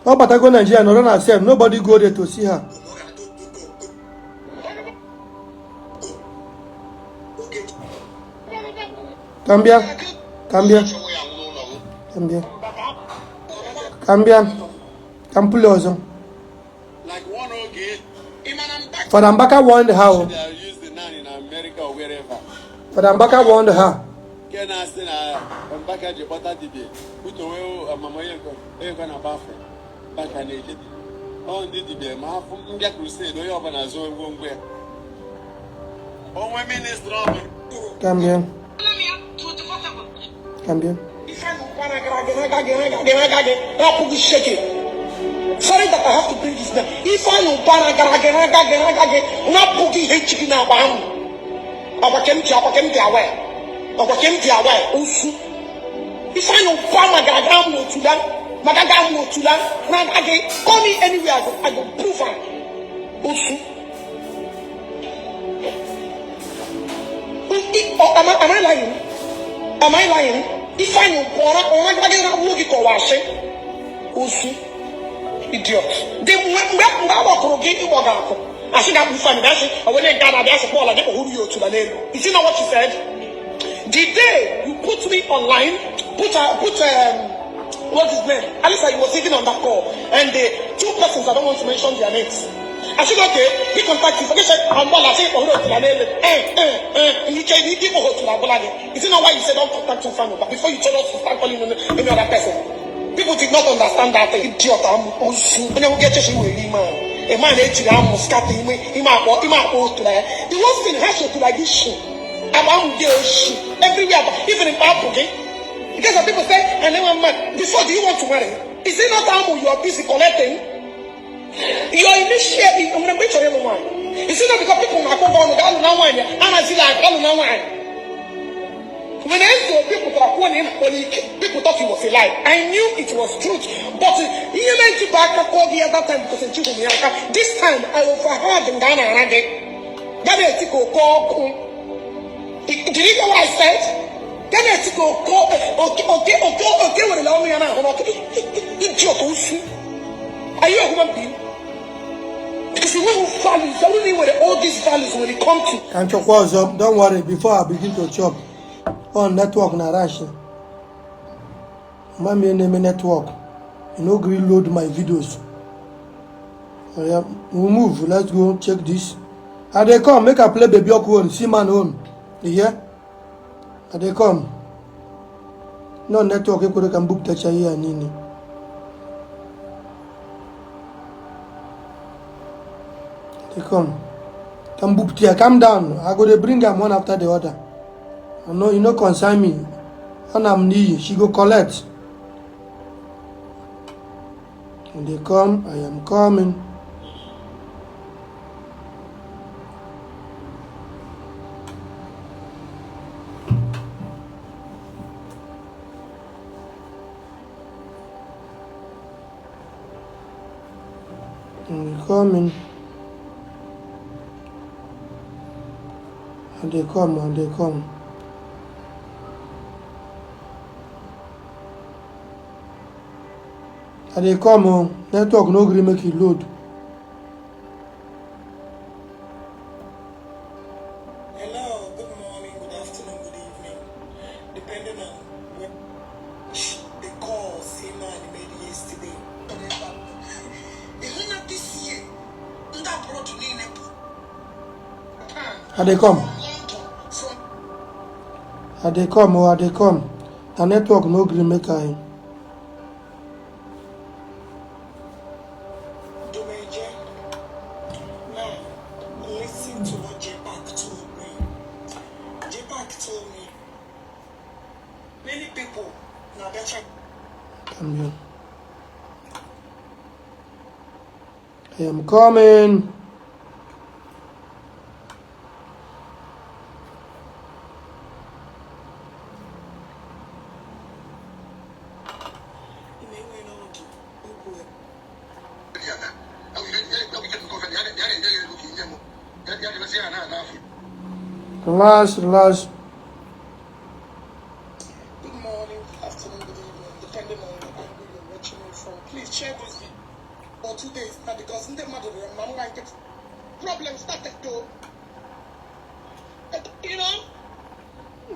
Ọ batago Nigeria, nọrọ na cell, nobody go there to see her. Ka m bịa, ka m bịa, ka m bịa, ka m bịa, ka m play ọzọ. Like one oge, Fada Mbaka warned her o. they are used the nan in America or wherever. Fada Mbaka warned her. Nke na-asị na Mbaka ji kpọta dibia butowe amama onye na bafe Mbaka na-eje ọ ndị dibia ma afụ mbịa crusade onye ọbụla zụọ ngwongwo ya onwe ministry ọbụla. Ka m bịa, ka m bịa. Sorry that I have to bring this down. Ifeanyi Ubana gara gị raga gị raga gị napụ gị ihe chi gị na-agba ahụ. Ọkwa ke m ji ọkwa ke m dị awa ọkwa ke m dị awa osu. Ifeanyi Ubana gara gara m n'otula maka ga m n'otula raga gị. Call me anywhere, I go prove am. Osu. Am I lying? Am I lying? Ifeanyi Ubana ọ raga gị ra gị kọwasị. Osu. Idiot. Dị mgbe mgbe a gbakọrọ gị ịgbọga akụ asị ga akpụ Ifeanyi bịa sị onye nke a na-abịa sị Paul gị kpọhụrụ ya otu na n'elu. You see now what she said? The day you put me online, put what's his name? Alisa, he was even on that call. And the two persons, I don't want to mention their names. I said, okay, he contact you. Forget I'm I say, oh, eh, eh, eh. You can you give to You see now why you said don't contact Ifeanyi, but before you told us to start calling any other person. People did not understand that. Idiot, I'm osu. Onye nwoke echechi were ime ahụ. A man ejiri amụ scatter ime ime akpọ ime akpọ otu na ya. The worst thing ha should like this shit. Agba amụ gị oshi. Everywhere, even in Bible, gị. Because some people say, and then one man, before do you want to marry? Is it not amụ you are busy collecting? Your initiate, I'm going to chọrọ ịlụ nwaanyị. Is it not because people na-akpọ gị ọnụ ga-alụ na nwaanyị, anazila alụ na nwaanyị? When Enzo people kwuo na ịna-akpọ n'ike, people thought it was a lie. I knew it was truth. But ihe mere ji bụ aka kụọ gị ya that time because nchigbu m ya aka. This time I overheard nga a na-ara gị. Ga na-eti ka oke ọkụ. Did you hear what I said? Ga na-eti ka oke oke oke oke oke werela ọnụ ya na-ahụ n'ọkụ. Idiot osu. Are you a human being? Because you know values. I don't know where all these values when it come to. Ka m chọkwa ọzọ. Don't worry, before I begin to chop. On network na rush. Mama m na-eme network. You no gree load my videos. Oya, we move. Let's go check this. I dey come, make I play Baby Oku own, see man own. You hear? I dey come. No network ekwere ka m bupụtacha ihe a niile. Dey come. Ka m bupụta ya, calm down. I go dey bring am one after the other. I no, e no concern me. Ọ na m n'iyi, she go collect. I dey come, I am coming. I'm coming. I dey come, I dey come. I dey come oh, network no gree make e load. Hello, good morning, good afternoon, good evening, depending on which the call Seaman made yesterday. Ịhụ na this year, ndị abroad niile bụ I dey come. London, from I dey come oh, I dey come. Na network no gree make I. Dumeje. Now, listen to what JPAC told me. JPAC told me many people now better. Come here. I am coming. Relax, relax. Good morning, good afternoon, good evening, depending on the angle you're watching me from. Please share this video for 2 days now because ndị mmadụ rịọrọ m na m like problem started though. You know?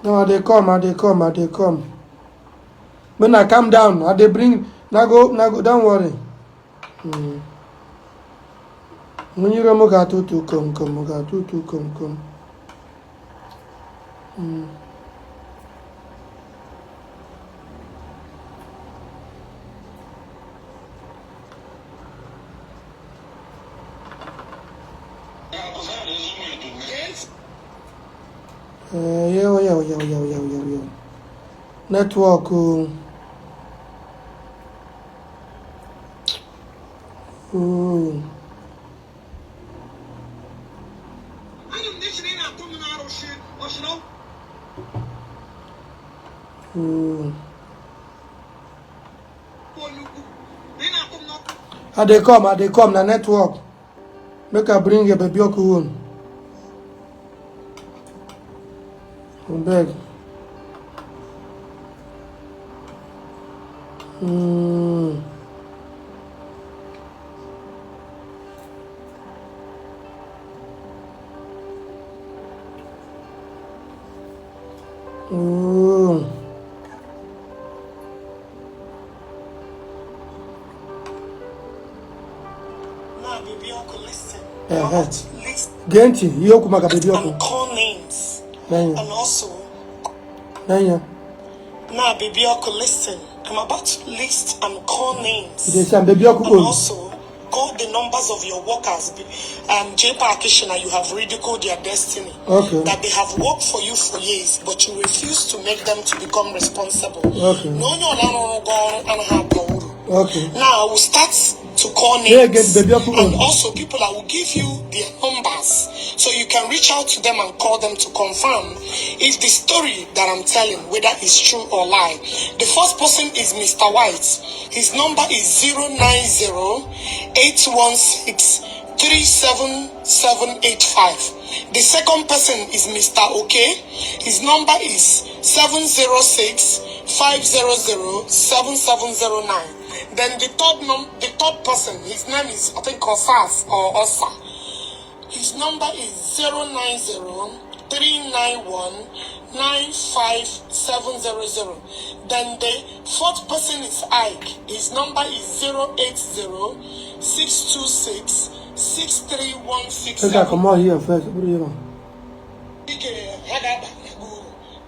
No, I dey come, I dey come, I dey come. When I calm down, I dey bring. Now go, now go. Don't worry. Onye iro m ga-atụtụ kom kom, ga-atụtụ kom kom. Yes. Yo, yo, yo, yo, yo, yo, yo. Network. Oh. Oh. Ana m na-echere ị na-atụ m n'arụsị ọchịrị. Oh. Onye ukwu na ị na-atụ m n'ọkụ. I dey come, I dey come. Na network. Make I bring a baby own. Abeg. Oh. Now, baby uncle, listen. Listen Gee ntị ihe okwu maka Baby Ọkụ. and call names. N'anya. And also, N'anya. Now, baby uncle, listen. I'm about to list and call names. You dey see am, Baby Ọkụ And own. also, call the numbers of your workers. J Park you have ridiculed their destiny. That they have worked for you for years, but you refuse to make them to become responsible. No, no, no, no, no, no, no, no. Now I will start to call Yeah, names. get Baby Ọkụ And own. also people, I will give you their numbers so you can reach out to them and call them to confirm if the story that I'm telling, whether it's true or lie. The first person is Mr. White. His number is 090 816 37785. The second person is Mr. OK. His number is 706 500 7709. Then the third person, his name is, I think, Osas or Osa. His number is 090 391 95700. Then the fourth person is Ike. His number is 080 626 Make I 63167. comot here first. Put it here.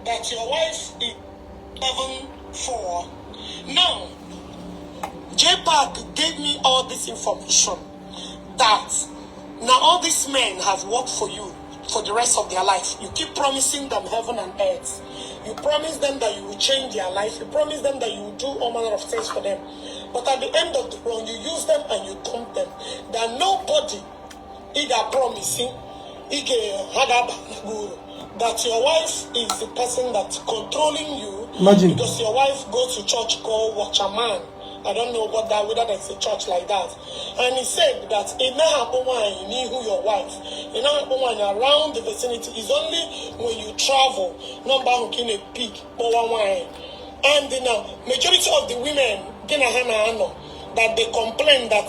That your wife is 74. Now, JPAC gave me all this information that now all these men have worked for you for the rest of their life. You keep promising them heaven and earth. You promise them that you will change their life. You promise them that you will do all manner of things for them. But at the end of the run, you use them and you dump them. That nobody either promising that your wife is the person that's controlling you. Imagine. Because your wife goes to church called Watchman. I don't know what that, whether there's a church like that. And he said that it not happen when you need who your wife. It not happen when around the vicinity. It's only when you travel. Number who can pick wine. And the majority of the women, gị na ha na-anọ, that they complain that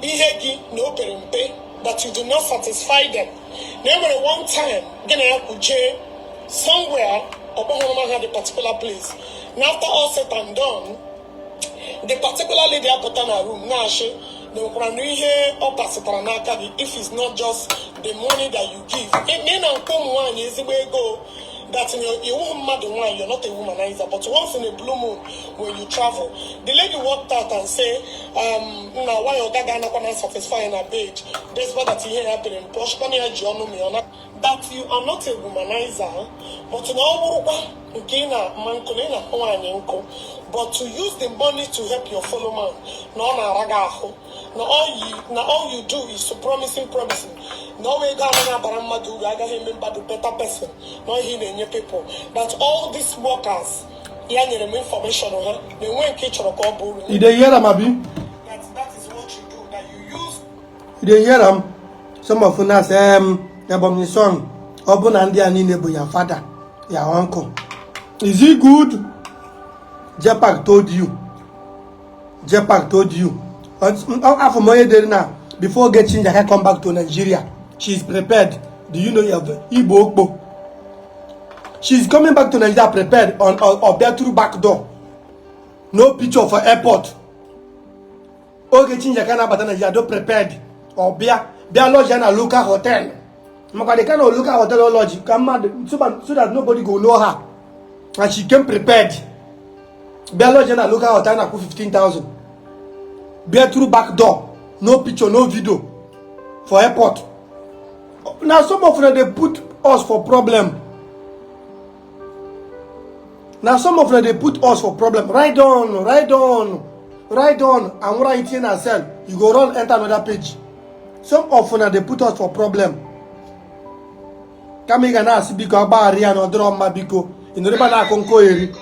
ihe gị na o pere mpe, that you do not satisfy them. Na e nwere one time gị na ya kwuje somewhere, ọkpọhụrụ ha the particular place. Na after all said and done, the particular lady apụta na room na-achị na nwekwara na ihe ọ pasịtara n'aka gị, if it's not just the money that you give. Ị na nke ụmụ nwaanyị ezigbo ego. That in your iwu mmadụ nwaanyị, you're not a womanizer, but once in a blue moon when you travel, the lady walked out and say, na why oga ga-anakwa na satisfy na bed, despite that ihe ya pere mpe, ọchịkwana ya ji ọnụ mịọ na that you are not a womanizer, but na ọ bụrụkwa nke ị na-ama nkụ na ị na-akpọ nwaanyị nkụ, but to use the money to help your fellow man, na ọ na-ara gị ahụ, na all you do is to promising, promising, na ọ ego anaghị abara mmadụ uru, agaghị eme mmadụ better person, na ihe ị na-enye people, that all these workers ya nyere m information ha na-enwe nke ị chọrọ ka ọ bụ uru. You dey hear am, abi? That is what you do, that you use. You dey hear am? Some of una say, Ebonyi son, ọ bụ na ndị a niile bụ ya father, ya uncle. Is it good? Jepak told you. Jepak told you. Afọ m onye dere na before Ogechi Njaka come back to Nigeria, she is prepared. Do you know your Igbo Okpo? She is coming back to Nigeria prepared on Obia through back door. No picture for airport. Ogechi Njaka na-abata Nigeria do prepared. Obia bịa lodge na local hotel. Maka the kind of local hotel lodge ka mmadụ so that nobody go know her. And she came prepared. Bịa lodge na local hotel na-akwụ 15,000. Bịa through back door. No picture, no video for airport. Now some of them dey put us for problem. Now some of them dey put us for problem. Ride on, ride on, ride on. And what I tinye na cell, you go run enter another page. Some of una dey put us for problem. Kama ị ga na-asị biko agbaghara ya na ọ dịrọ mma biko, ị nọrọ ebe a na-akụ nkọ eri.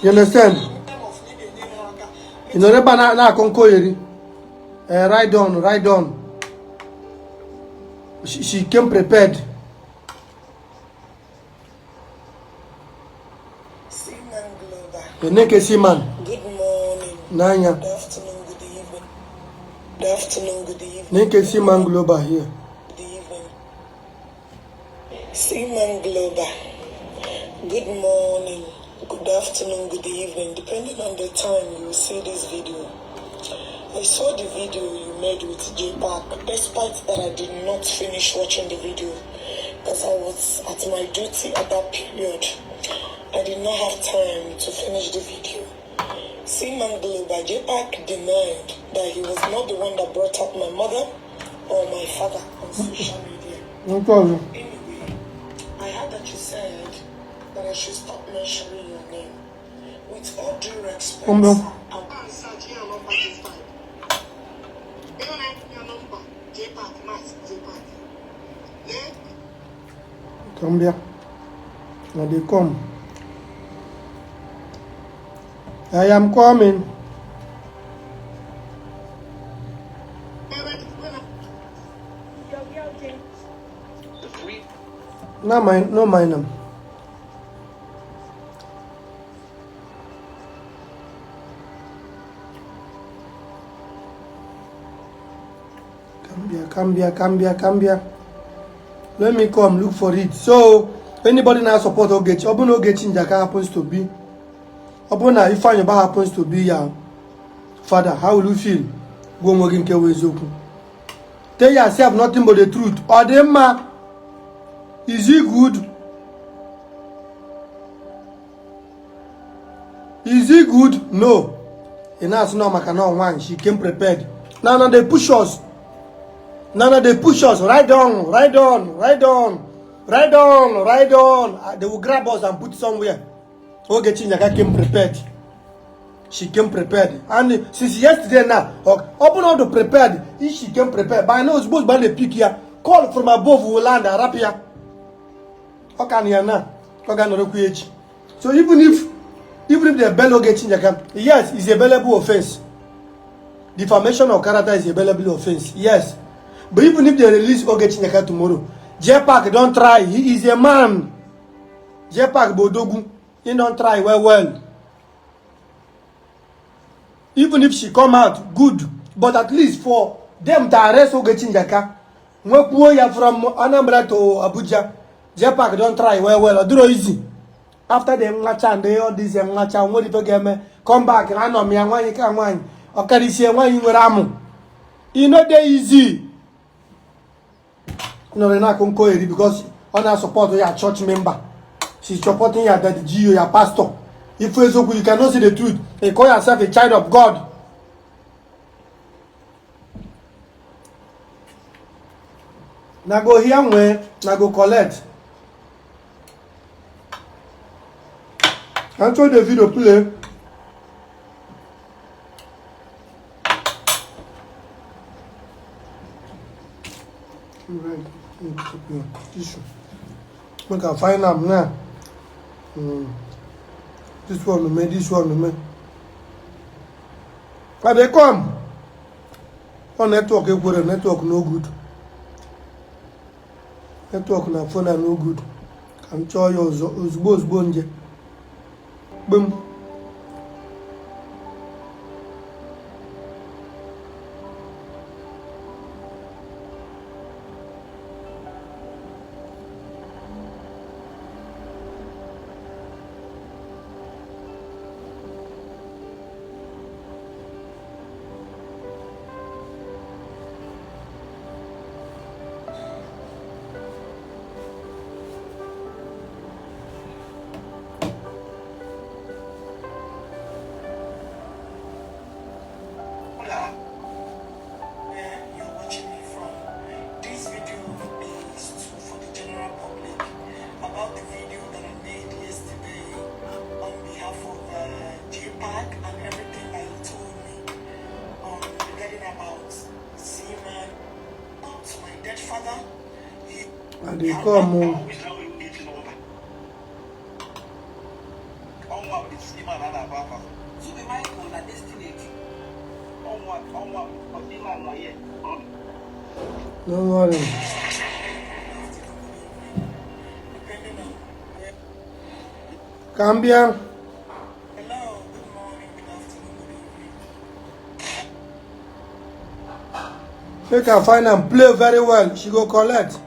You understand? Ị nọrọ ebe a na-akụ nkọ eri. Ride on, ride on. She came prepared. Seaman Glover. Eneke Seaman. Good morning. N'anya. Good afternoon, good evening. Good afternoon, good evening. Nenke Seaman Global here. Good evening. Seaman Global. Good morning, good afternoon, good evening, depending on the time you will see this video. I saw the video you made with JPAC, despite that I did not finish watching the video because I was at my duty at that period. I did not have time to finish the video. Seaman Global, JPAC denied that he was not the one that brought up my mother or my father on social media. No problem. Anyway, I heard that you said that I should stop mentioning your name. With all due respect, Come down. Come here. Now they come. I am coming. No mind, no mind them. Come here, come here, come here, come here. Let me come look for it. So anybody now support Ogechi? Open Ogechi Njaka happens to be. Open na Ifeanyi Ubah happens to be your father. How will you feel? Go onwe gị nke wụ eziokwu. Tell yourself nothing but the truth. Ọ dị mma? Is it good? Is it good? No. Ị na-asị na maka na nwaanyị, she came prepared. Now, now they push us. Now, now they push us. Ride on, ride on, ride on, ride on, ride on. They will grab us and put somewhere. Ogechi Njaka came prepared. She came prepared. And since yesterday now, open all the prepared. If she came prepared, by now, suppose by the pick here, call from above will land and wrap here. Okay, now. Okay, so even if the bail Ogechi Njaka, yes, it's a bailable offense. Defamation of character is a bailable offense. Yes. But even if they release Ogechi Njaka tomorrow, JPAC don't try. He is a man. JPAC Bodogu, he don't try well, well. Even if she come out, good. But at least for them to arrest Ogechi Njaka, from Anambra to Abuja, JPAC don't try well, well. Do easy. After the nwacha and all this nwacha, what if you come back and I know me and why you can't wine. Okay, this year why you were amu. You know they easy. Nọrọ na-akụ nkọ eri because ọ na-support ya church member. She supporting your daddy G.O., your pastor. If eziokwu, you cannot see the truth. You call yourself a child of God. Na go hear when, na go collect. Until the video play. Right. Tissue. Make I find am now. This one me, this one me. I dey come. Oh, network ekwere, network no good. Network na phone no good. Ka m chọọ ya ọzọ ozugbo ozugbo nje. Gbem. Where you're watching me from. This video is for the general public about the video that I made yesterday on behalf of JPAC and everything that he told me regarding about Seaman to my dead father. He I dey come o. Ọnwa isi man a na-agba afa. Zubby Michael na Destiny. Ọnwa ọnwa ọdịma nọ here. No worry. Depending on where. Ka m bịa. Hello, good morning, good afternoon, good evening. Make I find am play very well. She go collect.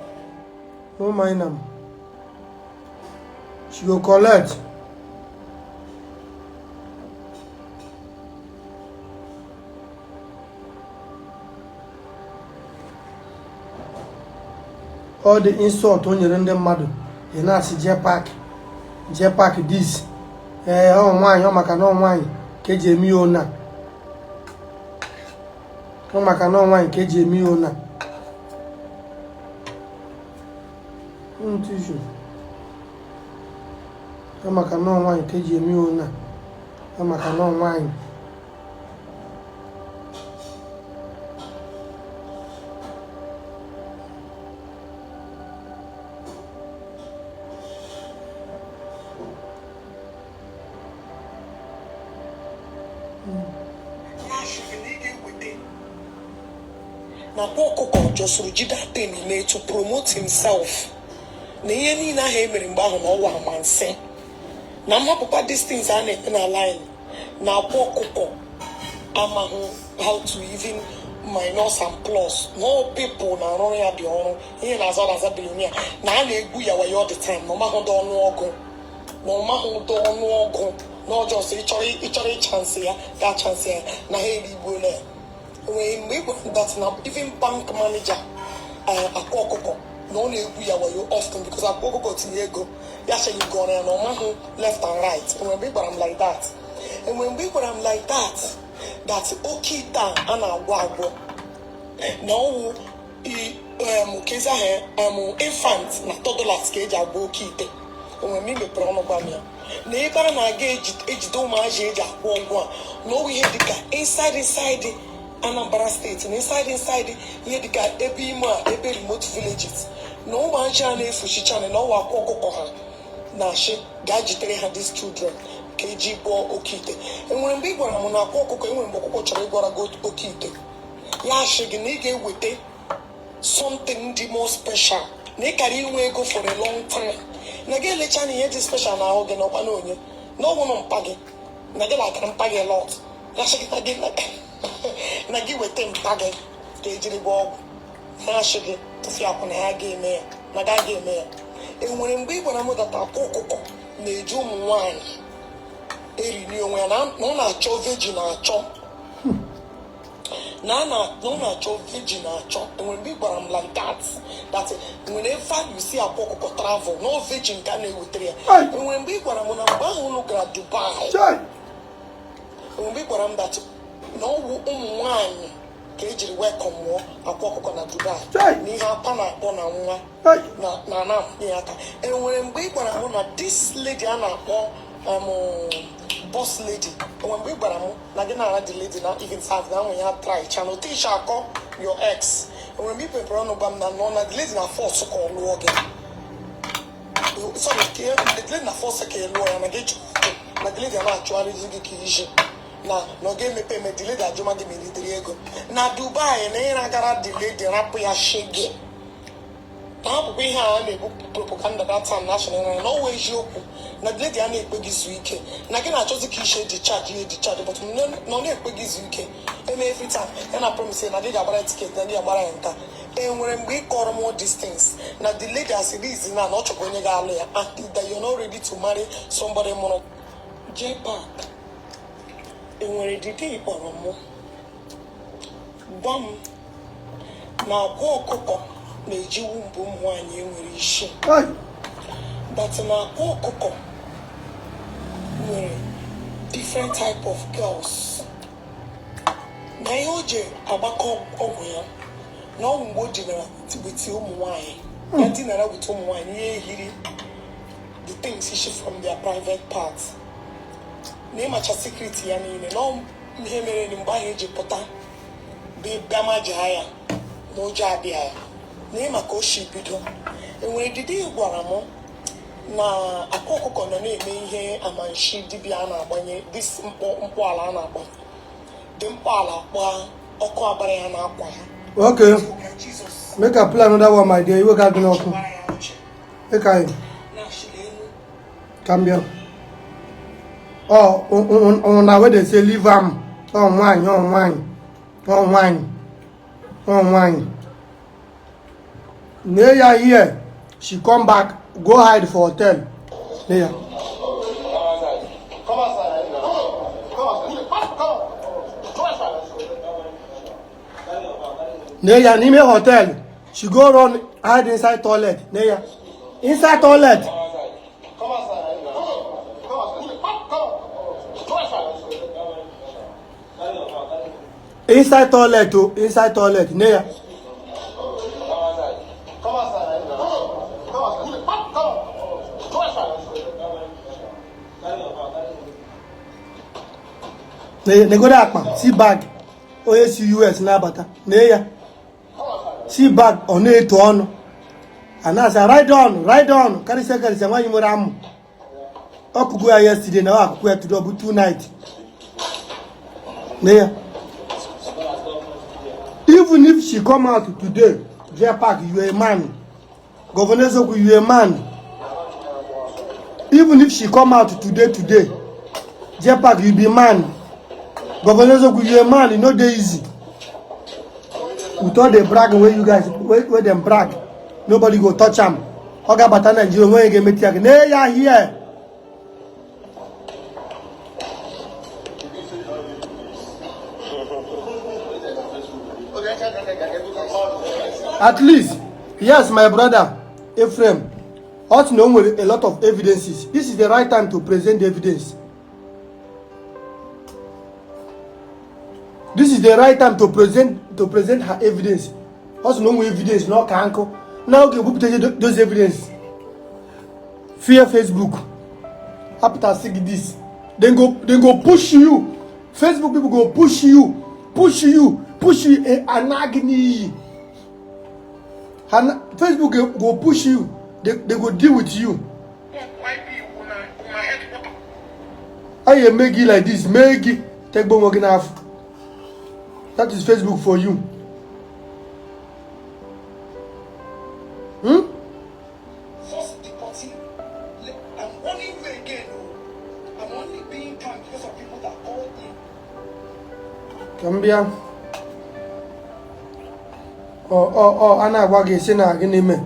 No mind am. She go collect. All the insult o nyere ndị mmadụ, ị na-asị JPAC, JPAC this. Ee, ọ nwaanyị, ọ maka na ọ nwaanyị ka eji eme ya ona. Ọ maka na ọ nwaanyị ka eji eme ya ona. Tissue. Ọ maka na ọ nwaanyị ka eji eme ya ona. Ọ maka na ọ nwaanyị. Ya sịrị na ị ga-eweta na akwa ọkụkọ jọsụrụ jide ateni mee to promote himself na ihe niile ahụ e mere mgbe ahụ na ọwa amansi na mmapụkwa distance a na-eme na line na akwa ọkụkọ amahụ how to even minus and plus no people na-arụrụ ya dị ọrụ ihe na-aza na-aza billionaire na a na-egwu ya wayo all the time na ọmahụ dị ọnụọgụ na ọmahụ dị ọnụọgụ na ọjọọ sị ịchọrọ ịchọrọ ịchance ya ga chance ya na ha erigbuola ya. Nwere mgbe ị gwara m that na even bank manager akwa ọkụkọ na ọ na-egwu ya wayo often because akwa ọkụkọ tinye ego ya cheghị gọrọ ya na ọmahụ left and right. Enwere mgbe ị gwara m like that, enwere mgbe ị gwara m like that that oke ite a na-agwọ agwọ na ọwụ kezi ahụ infant na toddlers ka eji agwọ oke ite. Enwere m imepere ọnụ gwa m ya na ebe a na-aga ejide ụmụazị eji agwọ ọgwụ a na ọwụ ihe dịka inside inside Anambra State na inside inside ihe dịka ebe ime a ebe remote villages na ụmụazị a na-efuchicha na ọwa akwa ọkụkọ ha na-achị gaa jitere ha these children ka eji gwọọ oke ite. Enwere mgbe ị gwara m na akwa ọkụkọ, enwere mgbe ọkụkọ chọrọ ịgwara gị oke ite, ya achị gị na ị ga-eweta something dị more special na ị kara inwe ego for a long time na gị elecha na ihe dị special na ahụ gị na ọkwa na onye na ọnwụnụ mpa gị na gị lakara mpa gị lot, ya sị gị na gị weta mpa gị ka ejiri gwa ọgwụ, ha asị gị tụfịa akwụ na ya ga-eme ya na ga ga-eme ya. Enwere mgbe ị gwara m that akwa ọkụkọ na-eji ụmụ nwaanyị erini onwe ya na ọ na-achọ virgin achọ. Na a na na ọ na-achọ virgin achọ. Enwere mgbe ị gwara m like that, that whenever you see Akwa Ọkụkọ travel, no virgin ka a na-ewetara ya. Hey! Enwere mgbe ị gwara m na mgbe ahụ unu gara Dubai, Chai! enwere mgbe ị gwara m that na ọwụ ụmụ nwanyị ka ejiri welcome mụọ Akwa Ọkụkọ na Dubai, Chai! na ihe akwa na-akpọ na nwa Hey! na na na-amanye aka. Enwere mgbe ị gwara m na this lady a na-akpọ boss lady, enwere mgbe ị gwara m na gị na-ara the lady na even serve na anwụ ya try channel tisha akọ your ex. Enwere mgbe ị pepere ọnụ gwa m na nọ na the lady na force ka ọ lụọ gị, sorry, ka the lady na force ka ị lụọ ya, na gị chọrọ na the lady a na-achụgharịzi gị ka iji na na ọ ga-emepe eme, the lady ajụma gị ma eritere ego na Dubai na ịra gara the lady rapụ ya shege na abụkwa ihe a na-ebu propaganda that time national na ọwa eziokwu na the lady a na-ekpe gị zuo ike, na gị na-achọzi ka ishe discharge ihe discharge, but na ọ na-ekpe gị zuo ike eme every time ya na promise na gị ga-agbara ticket, na gị ga-agbara ya nka. Enwere mgbe ị kọrọ m all these things, na the lady as it is na ọ chọkwa onye ga-alụ ya and that you're not ready to marry somebody mụrụ J-Park. Enwere dide ị kpọrọ mụ gwa m na Akwa Ọkụkọ na-ejiwu mbụ ụmụ nwaanyị enwere isi, Hey! that na Akwa Ọkụkọ nwere different type of girls, na ihe o ji agbakọ ọgwụ ya na ọgwụ mgbe o dinara with ụmụ nwaanyị ya, dinara with ụmụ nwaanyị, ihe ehiri the things isi from their private parts, na ịmacha secret ya niile, na ọ ihe mere na mgbe ahụ eji pụta bịa majaa ya na ụjọ abịa ya, na ịma ka o si bido. Enwere didi gwara m na Akwa Ọkụkọ nọ na-eme ihe amanshi dibịa a na-agbanye this mkpọ mkpọ ala a na-agbanye dị mkpọ ala kpọọ ọkụ agbara ya n'akwa ya. Okay. Jizọs. Make I play another one, my dear. Iwe ga-adị n'ọkụ. Gbara ya ọchị. Make I Na-achịla elu. Ka m bịa. Ọ una wey dey say leave am. Ọ nwaanyị, ọ nwaanyị, ọ nwaanyị, ọ nwaanyị. Nee ya here. She come back, go hide for hotel. Nee ya. Come outside. Come outside. Come on. Come outside. Nee ya n'ime hotel. She go run hide inside toilet. Nee ya. Inside toilet. Come outside. Come outside. Come on. Come outside. Inside toilet o. Inside toilet. Nee ya. Come outside. Come outside. Come on. Come outside. Negodo akpa. See bag. Onye si US na-abata. Nee ya. See bag, ọ na-eto ọnụ. A na-asị ride on, ride on. Karịsịa karịsịa nwaanyị nwere amụ. Ọkụkụ ya yesterday na ọ akụkụ ya today, ọ bụ two night. Nee ya. Even if she come out today, J-Park, you a man. Governor Eziokwu, you a man. Even if she come out today, today, J-Park, you be man. Governor Eziokwu, you a man. E no dey easy. With all the bragging wey you guys wey dem brag, nobody go touch am. Ọ ga-abata Nigeria, onwe onye ga-emetụ ya. Nee ya here. At least, yes, my brother Ephraim, ọ sị na o nwere a lot of evidences. This is the right time to present the evidence. This is the right time to present her evidence. Ọ sị na o nwere evidence na ọ ka nkụ na oge ebupụta those evidence. Fear Facebook apụta sị gị this, then go push you. Facebook people go push you, push you, push you, ana gị n'iyi. Facebook go push you, they go deal with you. Anyị eme gị like this, mee gị tegbo onwe gị n'afọ. That is Facebook for you. First deportee. I'm warning you again. Oh. I'm only being calm because of people that called me. Ka m bịa. Ọ a na-agwa gị sị na gịnị mee.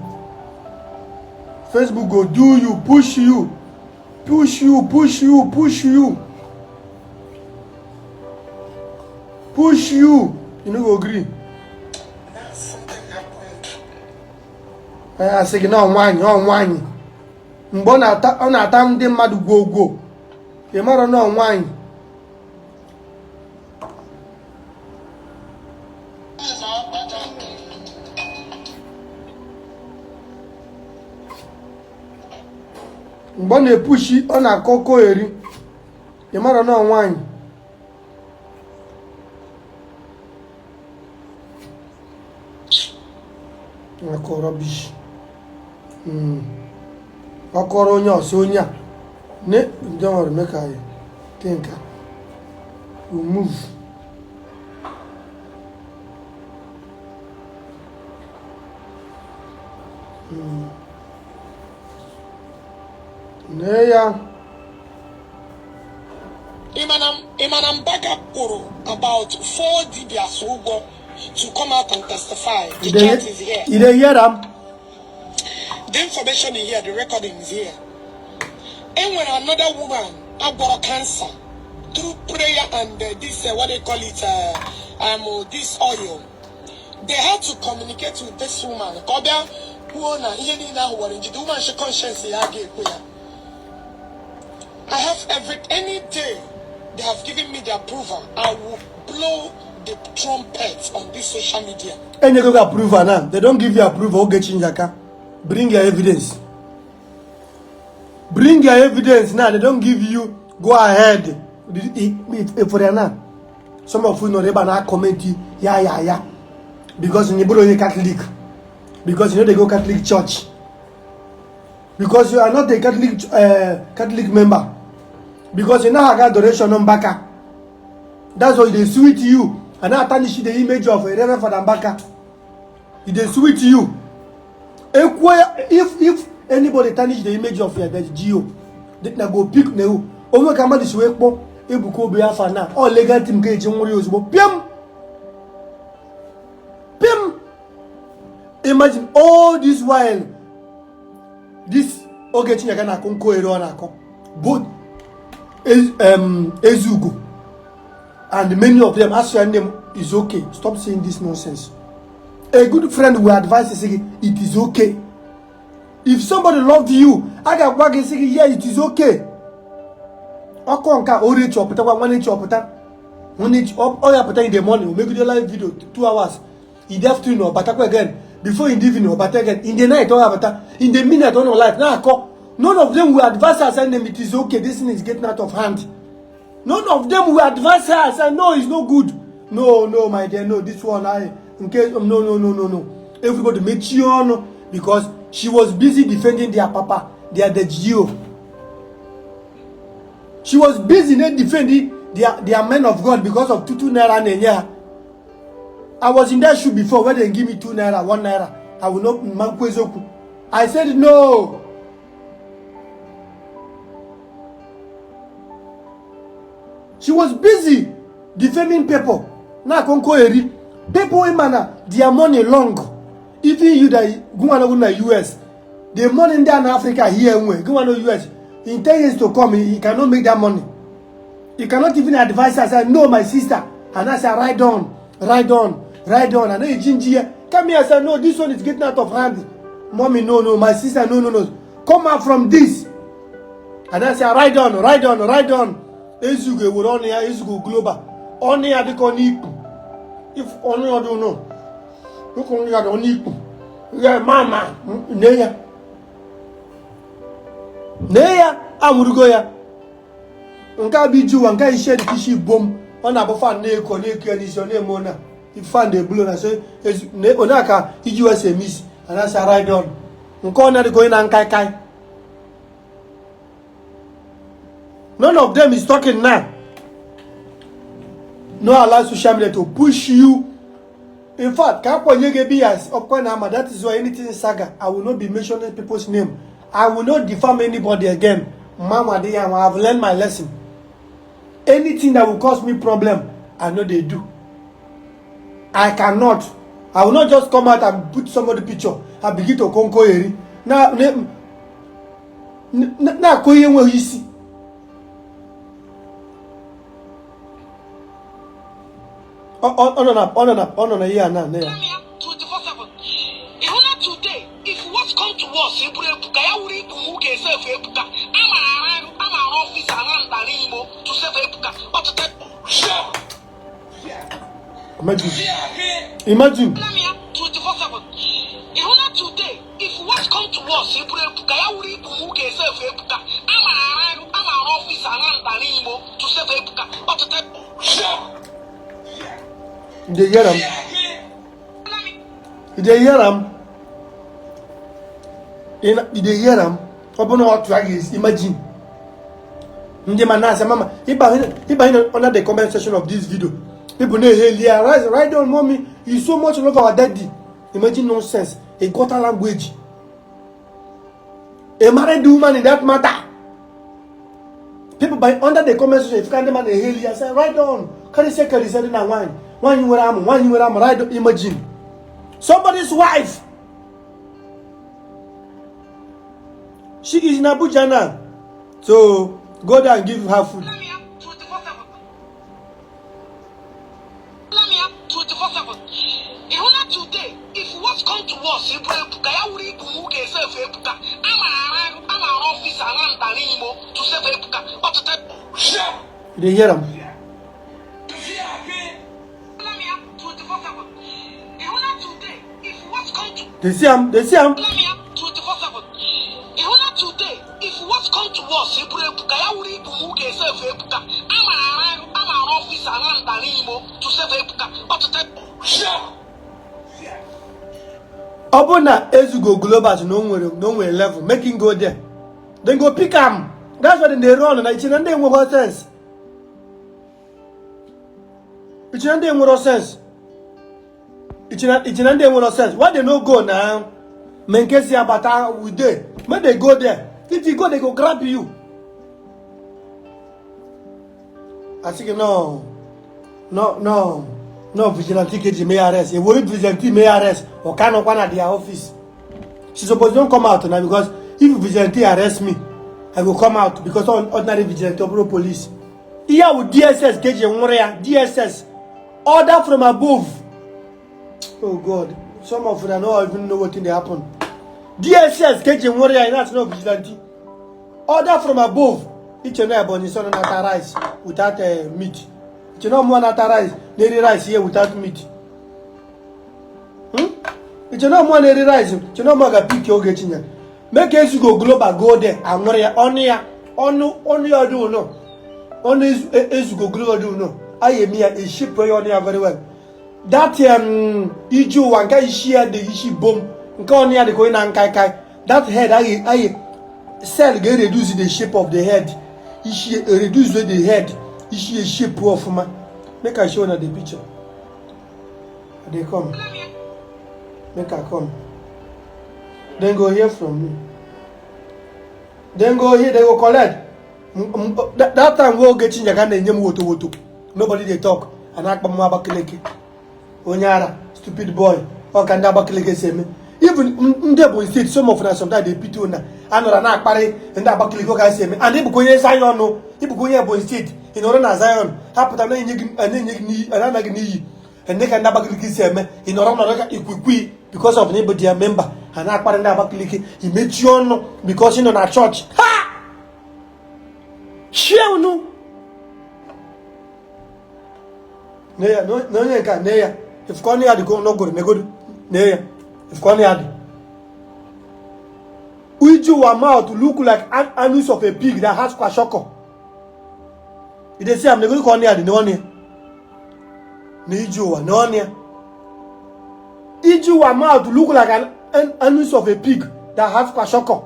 Facebook go do you, push you, push you, push you, push you, push you. You no go gree. Now something happened. Asị gị na ọ nwaanyị, ọ nwaanyị. Mgbe ọ na-ata ndị mmadụ gwogwo, ị mara na ọ nwaanyị. Mgbe ọ na-epushi, ọ na-akọ kogheri, ị mara na ọ nwaanyị. Akọ rubbish. Ọ kọrọ onye ọsọ onye a ne. Don't worry, make I think we move. Nee ya. Ịmana Mbaka kwụrụ about four dibias ụgwọ to come out and testify. The chat is here. You dey hear am? The information is here, the recording is here. Enwere another woman agwọrọ cancer through prayer and this what they call it, this oil. They had to communicate with this woman ka ọ bịa kwuo na ihe niile ahụ were njide woman shi conscience ya ga-ekwe ya. I have every any day they have given me the approval, I will blow the trumpet on this social media. Enyego gị approval now. They don give you approval. Ogechi Njaka, bring your evidence. Bring your evidence now. They don give you go ahead. For ya now, some of you nọ ebe a na-comment ya ya ya because you bụrụ onye Catholic, because you no dey go Catholic church, because you are not a Catholic member, because you naghị aga adoration Mbaka. That's why e dey sweet you and na tarnish the image of a Reverend Father Mbaka. E dey sweet you. Ekwe, if anybody tarnish the image of your geo, na go pick na ewu onwe ka mmadụ si wee kpọọ Ebuka Obi afa na ọ legal team ga-eji nwụrụ ya ozugbo. Pịam pịam. Imagine, all this while this Ogechi Njaka na-akụ nkogheri ọ na-akọ, both Ezugo and many of them ask your name is okay, stop saying this nonsense. A good friend will advise you, say it is okay. If somebody loved you, a ga-agwa gị, sị gị, yeah, it is okay. Ọkọ nke a ori echi ọpụtakwa, nwanne echi ọpụta, nwanne echi ọ ya pụta in the morning, o megide live video 2 hours. In the afternoon ọ batakwa again. Before in the evening ọ bata again. In the night ọ ya bata. In the minute ọ nọ live na-akọ. None of them will advise her, say them it is okay, this thing is getting out of hand. None of them will advise her, say no, it's no good, no, no, my dear, no, this one I in case no, no, no, no, no. Everybody mechie ọnụ because she was busy defending their papa, their the geo. She was busy na defending their men of God because of 2 2 naira na-enye ha. I was in that shoe before when they give me 2 naira, 1 naira. I will not mankwu eziokwu. I said no. She was busy defaming people. Na-akọ nkogheri. People wey mana their money long. Even you that go na US, the money ndị a na Africa here nwe, go na US in 10 years to come, you cannot make that money. You cannot even advise her, say, no, my sister. And I say, ride on, ride on, ride on. And then you come here and say, no, this one is getting out of hand. Mommy, no, no, my sister, no, no, no. Come out from this. And I say, ride on, ride on, ride on. Ezugo ewere ọnụ ya, Ezugo Global. Ọnụ ya dịka ọnụ ikpu. If ọnụ ya dị ụnọ. Dịka ọnụ ya dị ọnụ ikpu. Ya mama, nee ya. Nee ya, anwụrụgo ya. Nke a bụ iji ụwa nke a isi dị isi bom. Ọ na-abụ fan na-eko na-eko ya n'isi, ọ na-eme ọ na fan na-ebulo na so onye a ka iji wee si eme isi. And I say, ride on. Nke ọ na-adịka onye na nkai kai. None of them is talking now. No allow social media to push you. In fact, ka akpọnye gị ebe ya ọkwa na ama. That is why anything saga, I will not be mentioning people's name. I will not defame anybody again. Mama dey, I have learned my lesson. Anything that will cause me problem, I no dey do. I cannot. I will not just come out and put somebody picture and begin to konko eri. Na na-akọ ihe enweghị isi. Ọ nọ na ọ nọ na ọ nọ na ihe a na na ya. Ị hụ na today, if worse come to worse, ị bụrụ Ebuka, ya wuru ikpu m ga-esave Ebuka. A ma-arụ a ma-arụ office around ala Imo to save Ebuka. Ọtụtụ Imagine. Imagine. 24/7. Ị hụ na today, if worse come to worse, ị bụrụ Ebuka, ya wuru ikpu m ga-esave Ebuka. A ma-arụ a ma-arụ office around ala Imo to save Ebuka. Ọtụtụ You dey hear am? You dey hear am? You dey hear am? Ọ bụ na otu a ga-esi imagine. Ndị ma na-asị mama ịbanye under the comment section of this video. People na-eheli ya, right, right on, mommy, you so much love our daddy. Imagine nonsense, a gutter language. A married woman in that matter. People by under the comment section, if you man na-eheli ya, say right on. Karịsịa karịsịa dị na nwaanyị. Nwaanyị nwere amụ, nwaanyị nwere amụ, right on, imagine. Somebody's wife. She is in Abuja now. So go there and give her food. Ị hụ na today, if worse come to worse, ị bụrụ Ebuka, ya wuru ikpu m ga-esave Ebuka. A ma-arụ a ma-arụ office around ala Imo to save Ebuka. Ọtụtụ You dey hear am? Dey see am, dey see am. Ị hụ na today, if worse come to worse, ị bụrụ Ebuka, ya wuru ikpu m ga-esave Ebuka. A ma-arụ a ma-arụ office around ala Imo to save Ebuka. Ọtụtụ Ọ bụ na Ezugo Global na o nwere level, make him go there. Then go pick am. That's why they run na iche na ndị enweghị sense. Iche na ndị enwero sense. Iche na ndị enwero sense. Why they no go now? Ma nke si abata we dey. Make they go there. If you go, they go grab you. Asị gị no. No, no. No vigilante ka eji mee arrest. Ewere vigilante mee arrest. Ọ ka nọkwa na their office. She suppose don come out now because if vigilante arrest me, I go come out because ordinary vigilante ọ bụrụ police. Ihe a wụ DSS ka eji nwụrụ ya. DSS. Order from above. Oh God. Some of them no even know wetin dey happen. DSS ka eji nwụrụ ya, ị na-asị na vigilante. Order from above. Iche na Ebonyi son na-ata rice without meat. Iche na ọmụwa na-ata rice na-eri rice here without meat. Iche na ọmụwa na-eri rice, iche na ọmụwa ga-pick Ogechi nya. Make Ezugo Global go there anwụrụ ya ọnụ ya ọnụ ọnụ ya dị ụnọ ọnụ Ezugo Global dị ụnọ anyị eme ya eshipụ ya ọnụ ya very well. That iji ụwa nke isi ya dị isi bom nke ọnụ ya dị ka onye na nkai kai. That head anyị anyị cell ga-reduce the shape of the head. Isi reduce the head. Isi shape ọfụma. Make I show una the picture. I dey come. Make I come. Then go hear from me. Then go hear, they go collect. That time wey Ogechi Njaka na-enye m woto woto. Nobody dey talk. A na-akpọ m Abakaliki. Onye ara, stupid boy. Ọ ka ndị Abakaliki si eme. Even ndị Ebonyi State, some of na sometimes dey pity una. A nọrọ na-akparị ndị Abakaliki ọ ka si eme. And ịbụkwa onye Zion, ịbụkwa onye Ebonyi State, ị nọrọ na Zion, ha pụta na-enye gị na-enye gị n'iyi, na-ana gị n'iyi. Ndị ka ndị Abakaliki si eme, ị nọrọ nọrọ ka ikwikwi because of na ịbụ their member, ha na-akparị ndị Abakaliki, imechi ọnụ because ị nọ na chọọchị. Ha! Chie unu! Nee ya, na onye nke a, nee ya. Ifukọ ọnụ ya dị ka ọnụ gụrụ, negodu. Nee ya. Ifukọ ọnụ ya dị. Iji ụwa mouth look like an anus of a pig that has kwashiorkor. You dey see am, negodu ka ọnụ ya dị, n'ọnụ ya. Na iji ụwa, n'ọnụ ya. Iji ụwa mouth look like an anus of a pig that has kwashiorkor.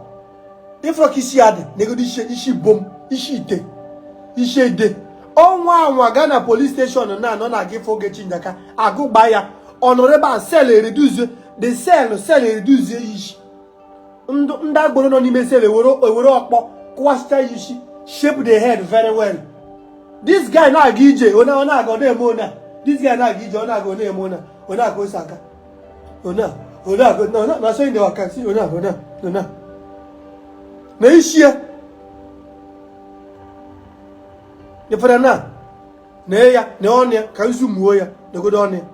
Ifro ka isi ya dị, negodu isi isi bom, isi ite, isi ede. Ọnwa anwa gaa na police station na anọ na-aga ife Ogechi Njaka, agụ gbaa ya, ọ nọrọ ebe a cell ereduzie, the cell cell ereduzie ya isi. Ndị agboro nọ n'ime cell ewere ewere ọkpọ kụwasịcha ya isi, shape the head very well. This guy na-aga ije, ọ na-aga ọ na-eme onye a. This guy na-aga ije, ọ na-aga ọ na-eme onye a, ọ na-aga ose aka. Ọ na ọ na-aga na na na so ndị waka si ọ na ọ na ọ na. Na isi ya. Ifere na na ya na ọnụ ya ka nzumuo ya. Negodo ọnụ ya.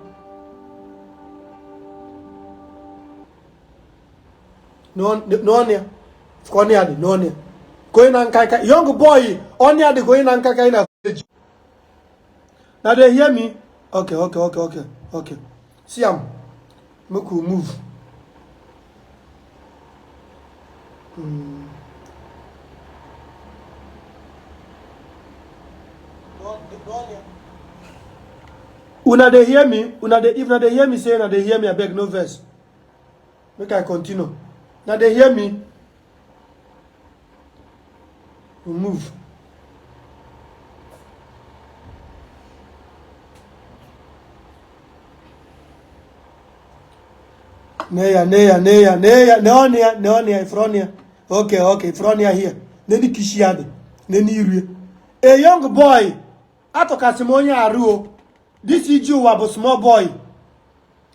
N'ọnụ ya ka ọnụ ya dị, n'ọnụ ya ka onye na nka nka, young boy, ọnụ ya dị ka onye na nka nka na eji. Na dey hear me? Okay, see am, make we move. Una dey hear me? Una dey, if una dey hear me, say una dey hear me, abeg no vex. Make I continue. Na dey hear me? We move. Nee ya, nee ya, nee ya, nee ya, nee ọnụ ya, nee ọnụ ya, ifuru ọnụ ya. Okay, ifuru ọnụ ya here. Neni kishi ya dị, neni iru ya. A young boy, atọkasị m onye arụ o. This iji ụwa bụ small boy.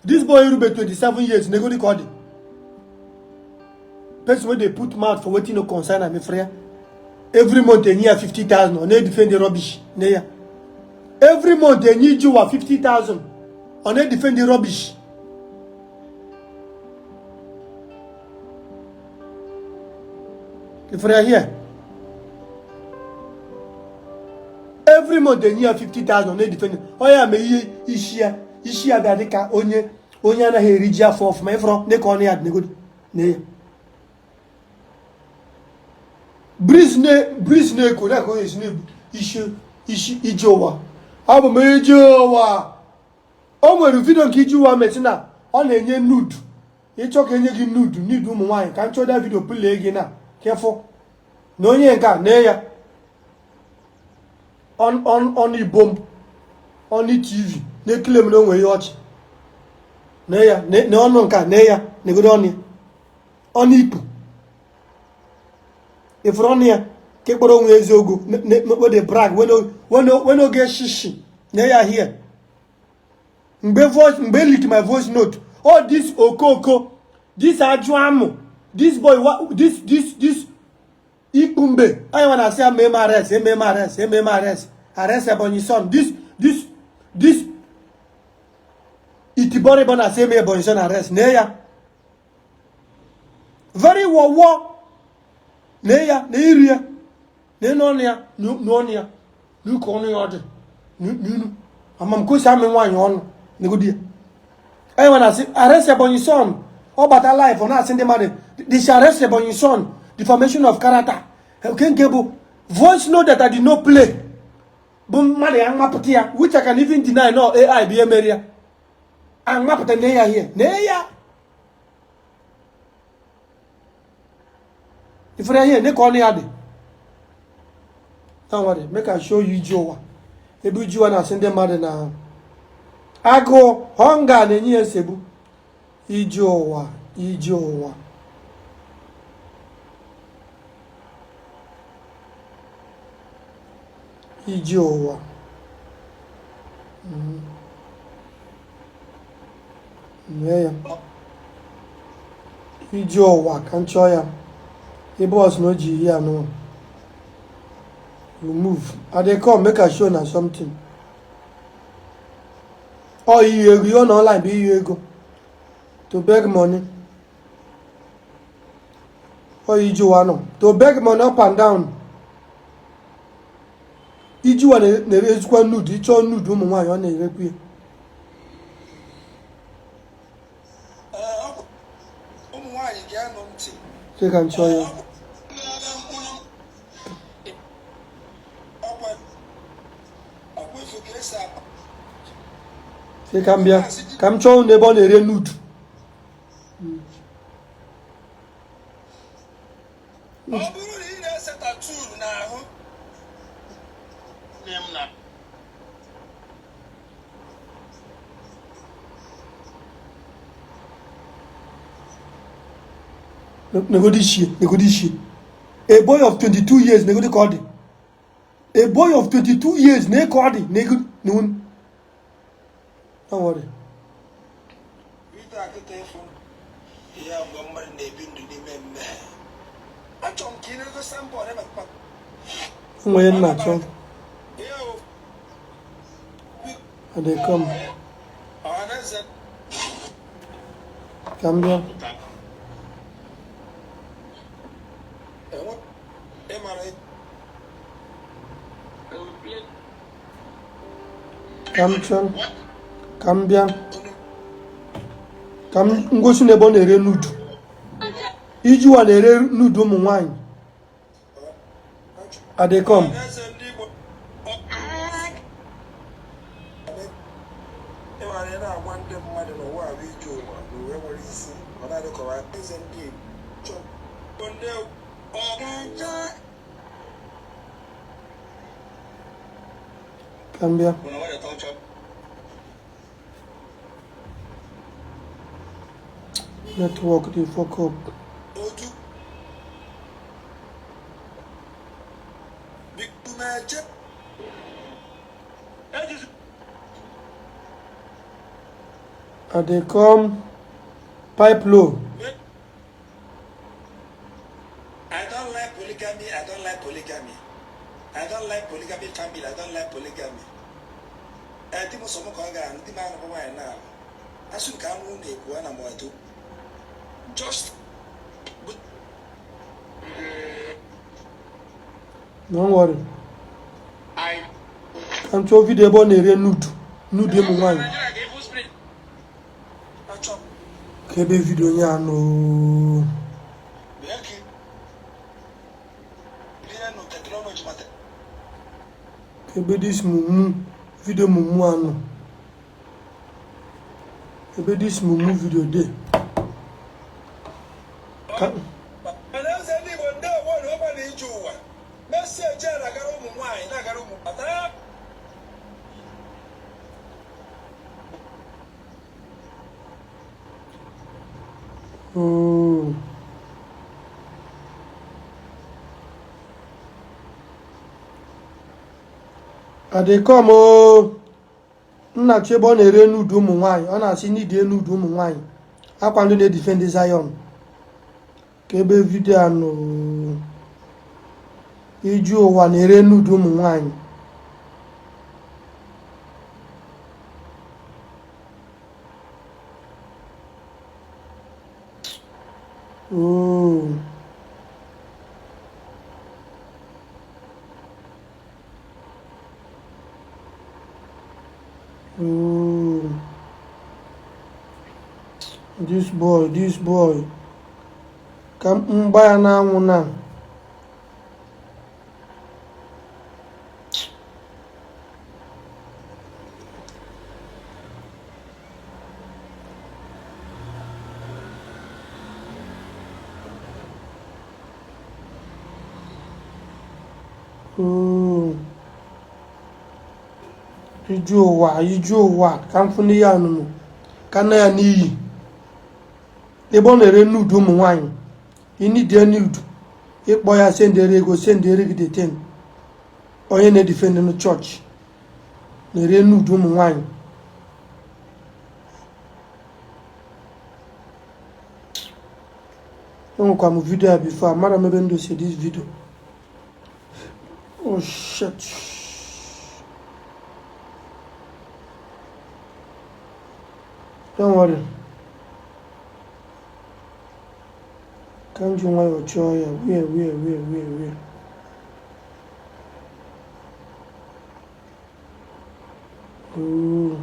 This boy erube 27 years, negodi ka ọ dị. Person wey dey put mouth for wetin no concern am, ifuru ya. Every month enye ya 50,000, ọ na-edefend the rubbish, ne ya. Every month enye iji ụwa 50,000, ọ na-edefend the rubbish. Ifuru ya here. Every month enye ya 50,000, ọ na-edefend. Ọ ya mee ihe isi ya, isi ya bịa dịka onye onye anaghị eri ji afọ ọfụma, ifuru dịka ọnụ ya dị negodi na ya. Breeze na breeze na-eku na ka onye esi na-ebu isi isi ije ụwa. Abụ m ije ụwa. O nwere video nke ije ụwa meti na ọ na-enye nude. Ịchọ ka enye gị nude, nude ụmụ nwaanyị, ka m chọọ video play gị na kefụ na onye nke a nee ya on ibom on TV na-ekele m na onwe ihe ọchị nee ya na ọnụ nke a nee ya negodo ọnụ ya ọnụ ikpu ifuru ọnụ ya ka ịkpọrọ onwe eziokwu wey dey brag wey no get shishi, nee ya here. Mgbe voice, mgbe leak my voice note, all this okoko, this ajụ amụ, this boy, this ikpu mgbe anyị nwa na-asị ya mee m arrest, eme m arrest, eme m arrest, arrest Ebonyi son, this itiboribo na-asị eme Ebonyi son arrest, nee ya very wowo, nee ya na iri ya na n'ọnụ ya, n'ọnụ ya n'ụka ọnụ ya ọ dị n'inu ama m ka o si amị nwaanyị ọnụ negodi ya. Anyị nwa na-asị arrest Ebonyi son, ọ bata live ọ na-asị ndị mmadụ they should arrest Ebonyi son, defamation of character. Nke nke bụ voice note that I did not play bụ mmadụ ya nwapụta ya, which I can even deny no AI bụ ihe mere ya anwapụta. Nee ya here, nee ya, ifere ya here, ne ka ọnụ ya dị. Don't worry, make I show you iji ụwa ebe iji ụwa na-asị ndị mmadụ na agụụ hunger na-enye ya nsogbu. Iji ụwa, iji ụwa, iji ụwa. Nee ya, iji ụwa ka m chọọ ya ebe ọ sị na o ji ihe anụ. You move, I dey come, make I show na something. Ọ iyi ego, ihe ọ nọ online bụ iyi ego, to beg money. Ọ iji ụwa nọ to beg money up and down. Iji ụwa na-erezikwa nude, ịchọọ nude ụmụ nwaanyị, ọ na-erekwa ya. Ụmụ nwaanyị ga-anọ ntị. Sị ka m chọọ ya. Ọkwa ọkwa efu ka esi akpa. Sị ka m bịa ka m chọọ unu ebe ọ na-ere nude. Ọ bụrụ na ị na-ese tattoo n'ahụ Nne m na Negodi ishie, negodi ishie. A boy of 22 years, negodi ka ọ dị. A boy of 22 years na ka ọ dị negodi n'unu. Don't worry. Ite akịta ịfụ ihe a mgbe mmadụ na-ebi ndụ n'ime mmehie, achọrọ m ka ị na-egosi mbọ na Nwa ya nna achọ. Ihe o I dey come. Ọhaneze. Ka m bịa. Enwe ịmara. Ka m chọọ ka m bịa ka m ngosi na ebe ọ na-ere nude. Ijuwa na-ere nude ụmụ nwanyị. I dey come. Ọhaneze ndị Igbo, ịmara, ị na-agwa ndị mmadụ na ụwa bụ ije ụwa na uwe nwere isi ọ na-adịkọwa. Eze ndị Igbo chọ ndị ọ ga-achọ. Ka m bịa. Una nwayọ tọọ chọ. Network dey fuck up. Otu bikumeje. Ejizi. I dey come, pipe low. I don't like polygamy. I don't like polygamy. I don't like polygamy family. I don't like polygamy. Ẹ di m sọ m ka ọ ga-anụ di m anụrụ nwaanyị na asụ nke anụ na-ekwu ana m eto just Don't worry. Ka m chọọ video ebe ọ na-ere nude, nude ụmụ nwaanyị. Achọ Ka ebe video ya nọ. Bịa ka ihe nụ technology mata. Ka ebe this mumu video, mumu anọ. Ebe this mumu video dey. Ka Ọhaneze ndị Igbo, ndị ọgbọ na ọgba na ije ụwa message a na-agara ụmụ nwaanyị, na-agara ụmụ kpatara. Oh. I dey come oh. Nna chọ ebe ọ na-ere nude ụmụ nwaanyị. Ọ na-asị n'ide nude ụmụ nwaanyị. Akwa ndị na-edefend Zion. Ka ebe video a nọ. Iju ụwa na-ere nude ụmụ nwaanyị. Oh. Oh. This boy, this boy. Ka m gba ya n'anwụ na. Oh. Iju ụwa, iju ụwa, ka m fụ n'ihe anụnụ, ka nna ya n'iyi. Ebe ọ na-ere nude ụmụ nwaanyị. Inidie nude, ịkpọ ya, sendere ego, sendere gị the thing. Onye na-edefend na chọọchị na-ere nude ụmụ nwaanyị. Enwekwa m video a before, amara m ebe m dosie this video. Oh shit. Don't worry. Ka m ji nwayọọ chọọ ya. Where, where, where, where, where? Oh.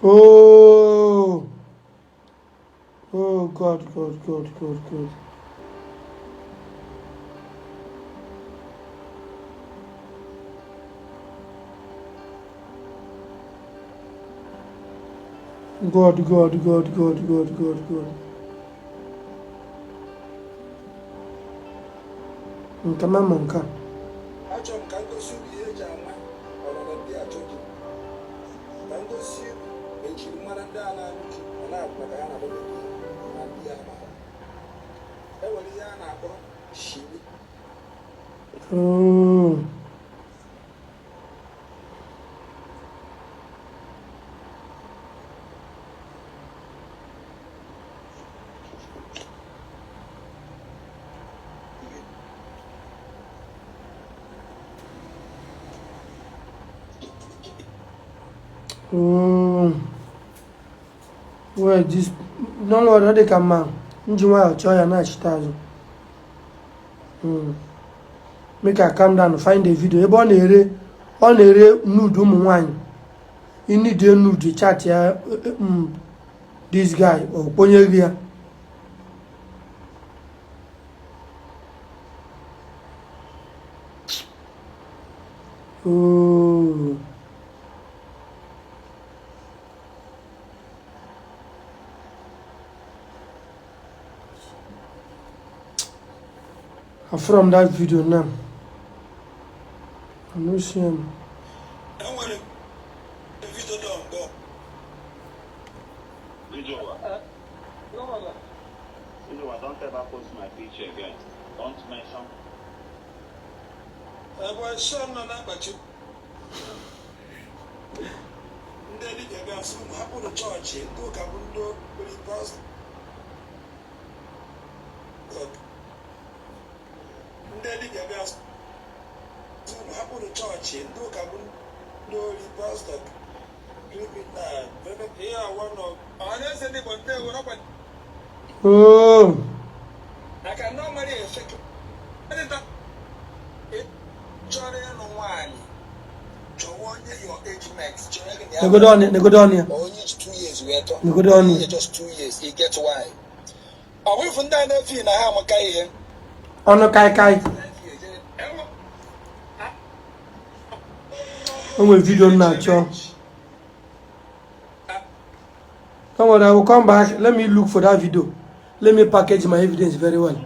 Oh. Oh God, God, God, God, God. God, God, God, God, God, God, God. Nke ma nke a. Achọrọ m ka m gosi unu ihe eji ama ọnọdụ ndị achọ di, ka m gosi unu ejirimara ndị a na-alụ di ma na-abụ maka ya na-agbabe di na ndị ya ma e nwere ihe a na-akpọ shimi. Oh. Oh. Well, this don't worry, ọ dị ka mma m ji nwayọọ chọọ ya na-achịta azụ. Make I calm down find a video ebe ọ na-ere ọ na-ere nude ụmụ nwanyị ị need nude chat ya this guy ọ kponye gị ya. Oh. From that video now. I no see am. Enwere video dọ mbọ. Ijowa, don't ever post my picture again. Don't mention. Ebe ọsọ nọ na-akpachi ndị dibịa bịa sị unu hapụrụ chọọchị ndị ụka bụ ndị okpukpere pastọ ndị dibịa bịa sị unu hapụrụ chọọchị ndị ụka bụ ndị ori pastọ criminal ihe awa nọ ọhaneze ndị Igbo ndị ewu nakwa Oh. I cannot marry a fake. Ị chọrọ ịlụ nwaanyị chọwa onye your age mate chọrọ gị na ya Negodo ọnụ negodo ọnụ ya. onye ji 2 years wee tọ Negodo ọnụ ya. onye just 2 years you get why ọ bụ ifu ndị a na-efi na ha amaka ihe. Ọnụ kaikai. O nwere video m na-achọ. Don't worry, I will come back. Let me look for that video. Let me package my evidence very well.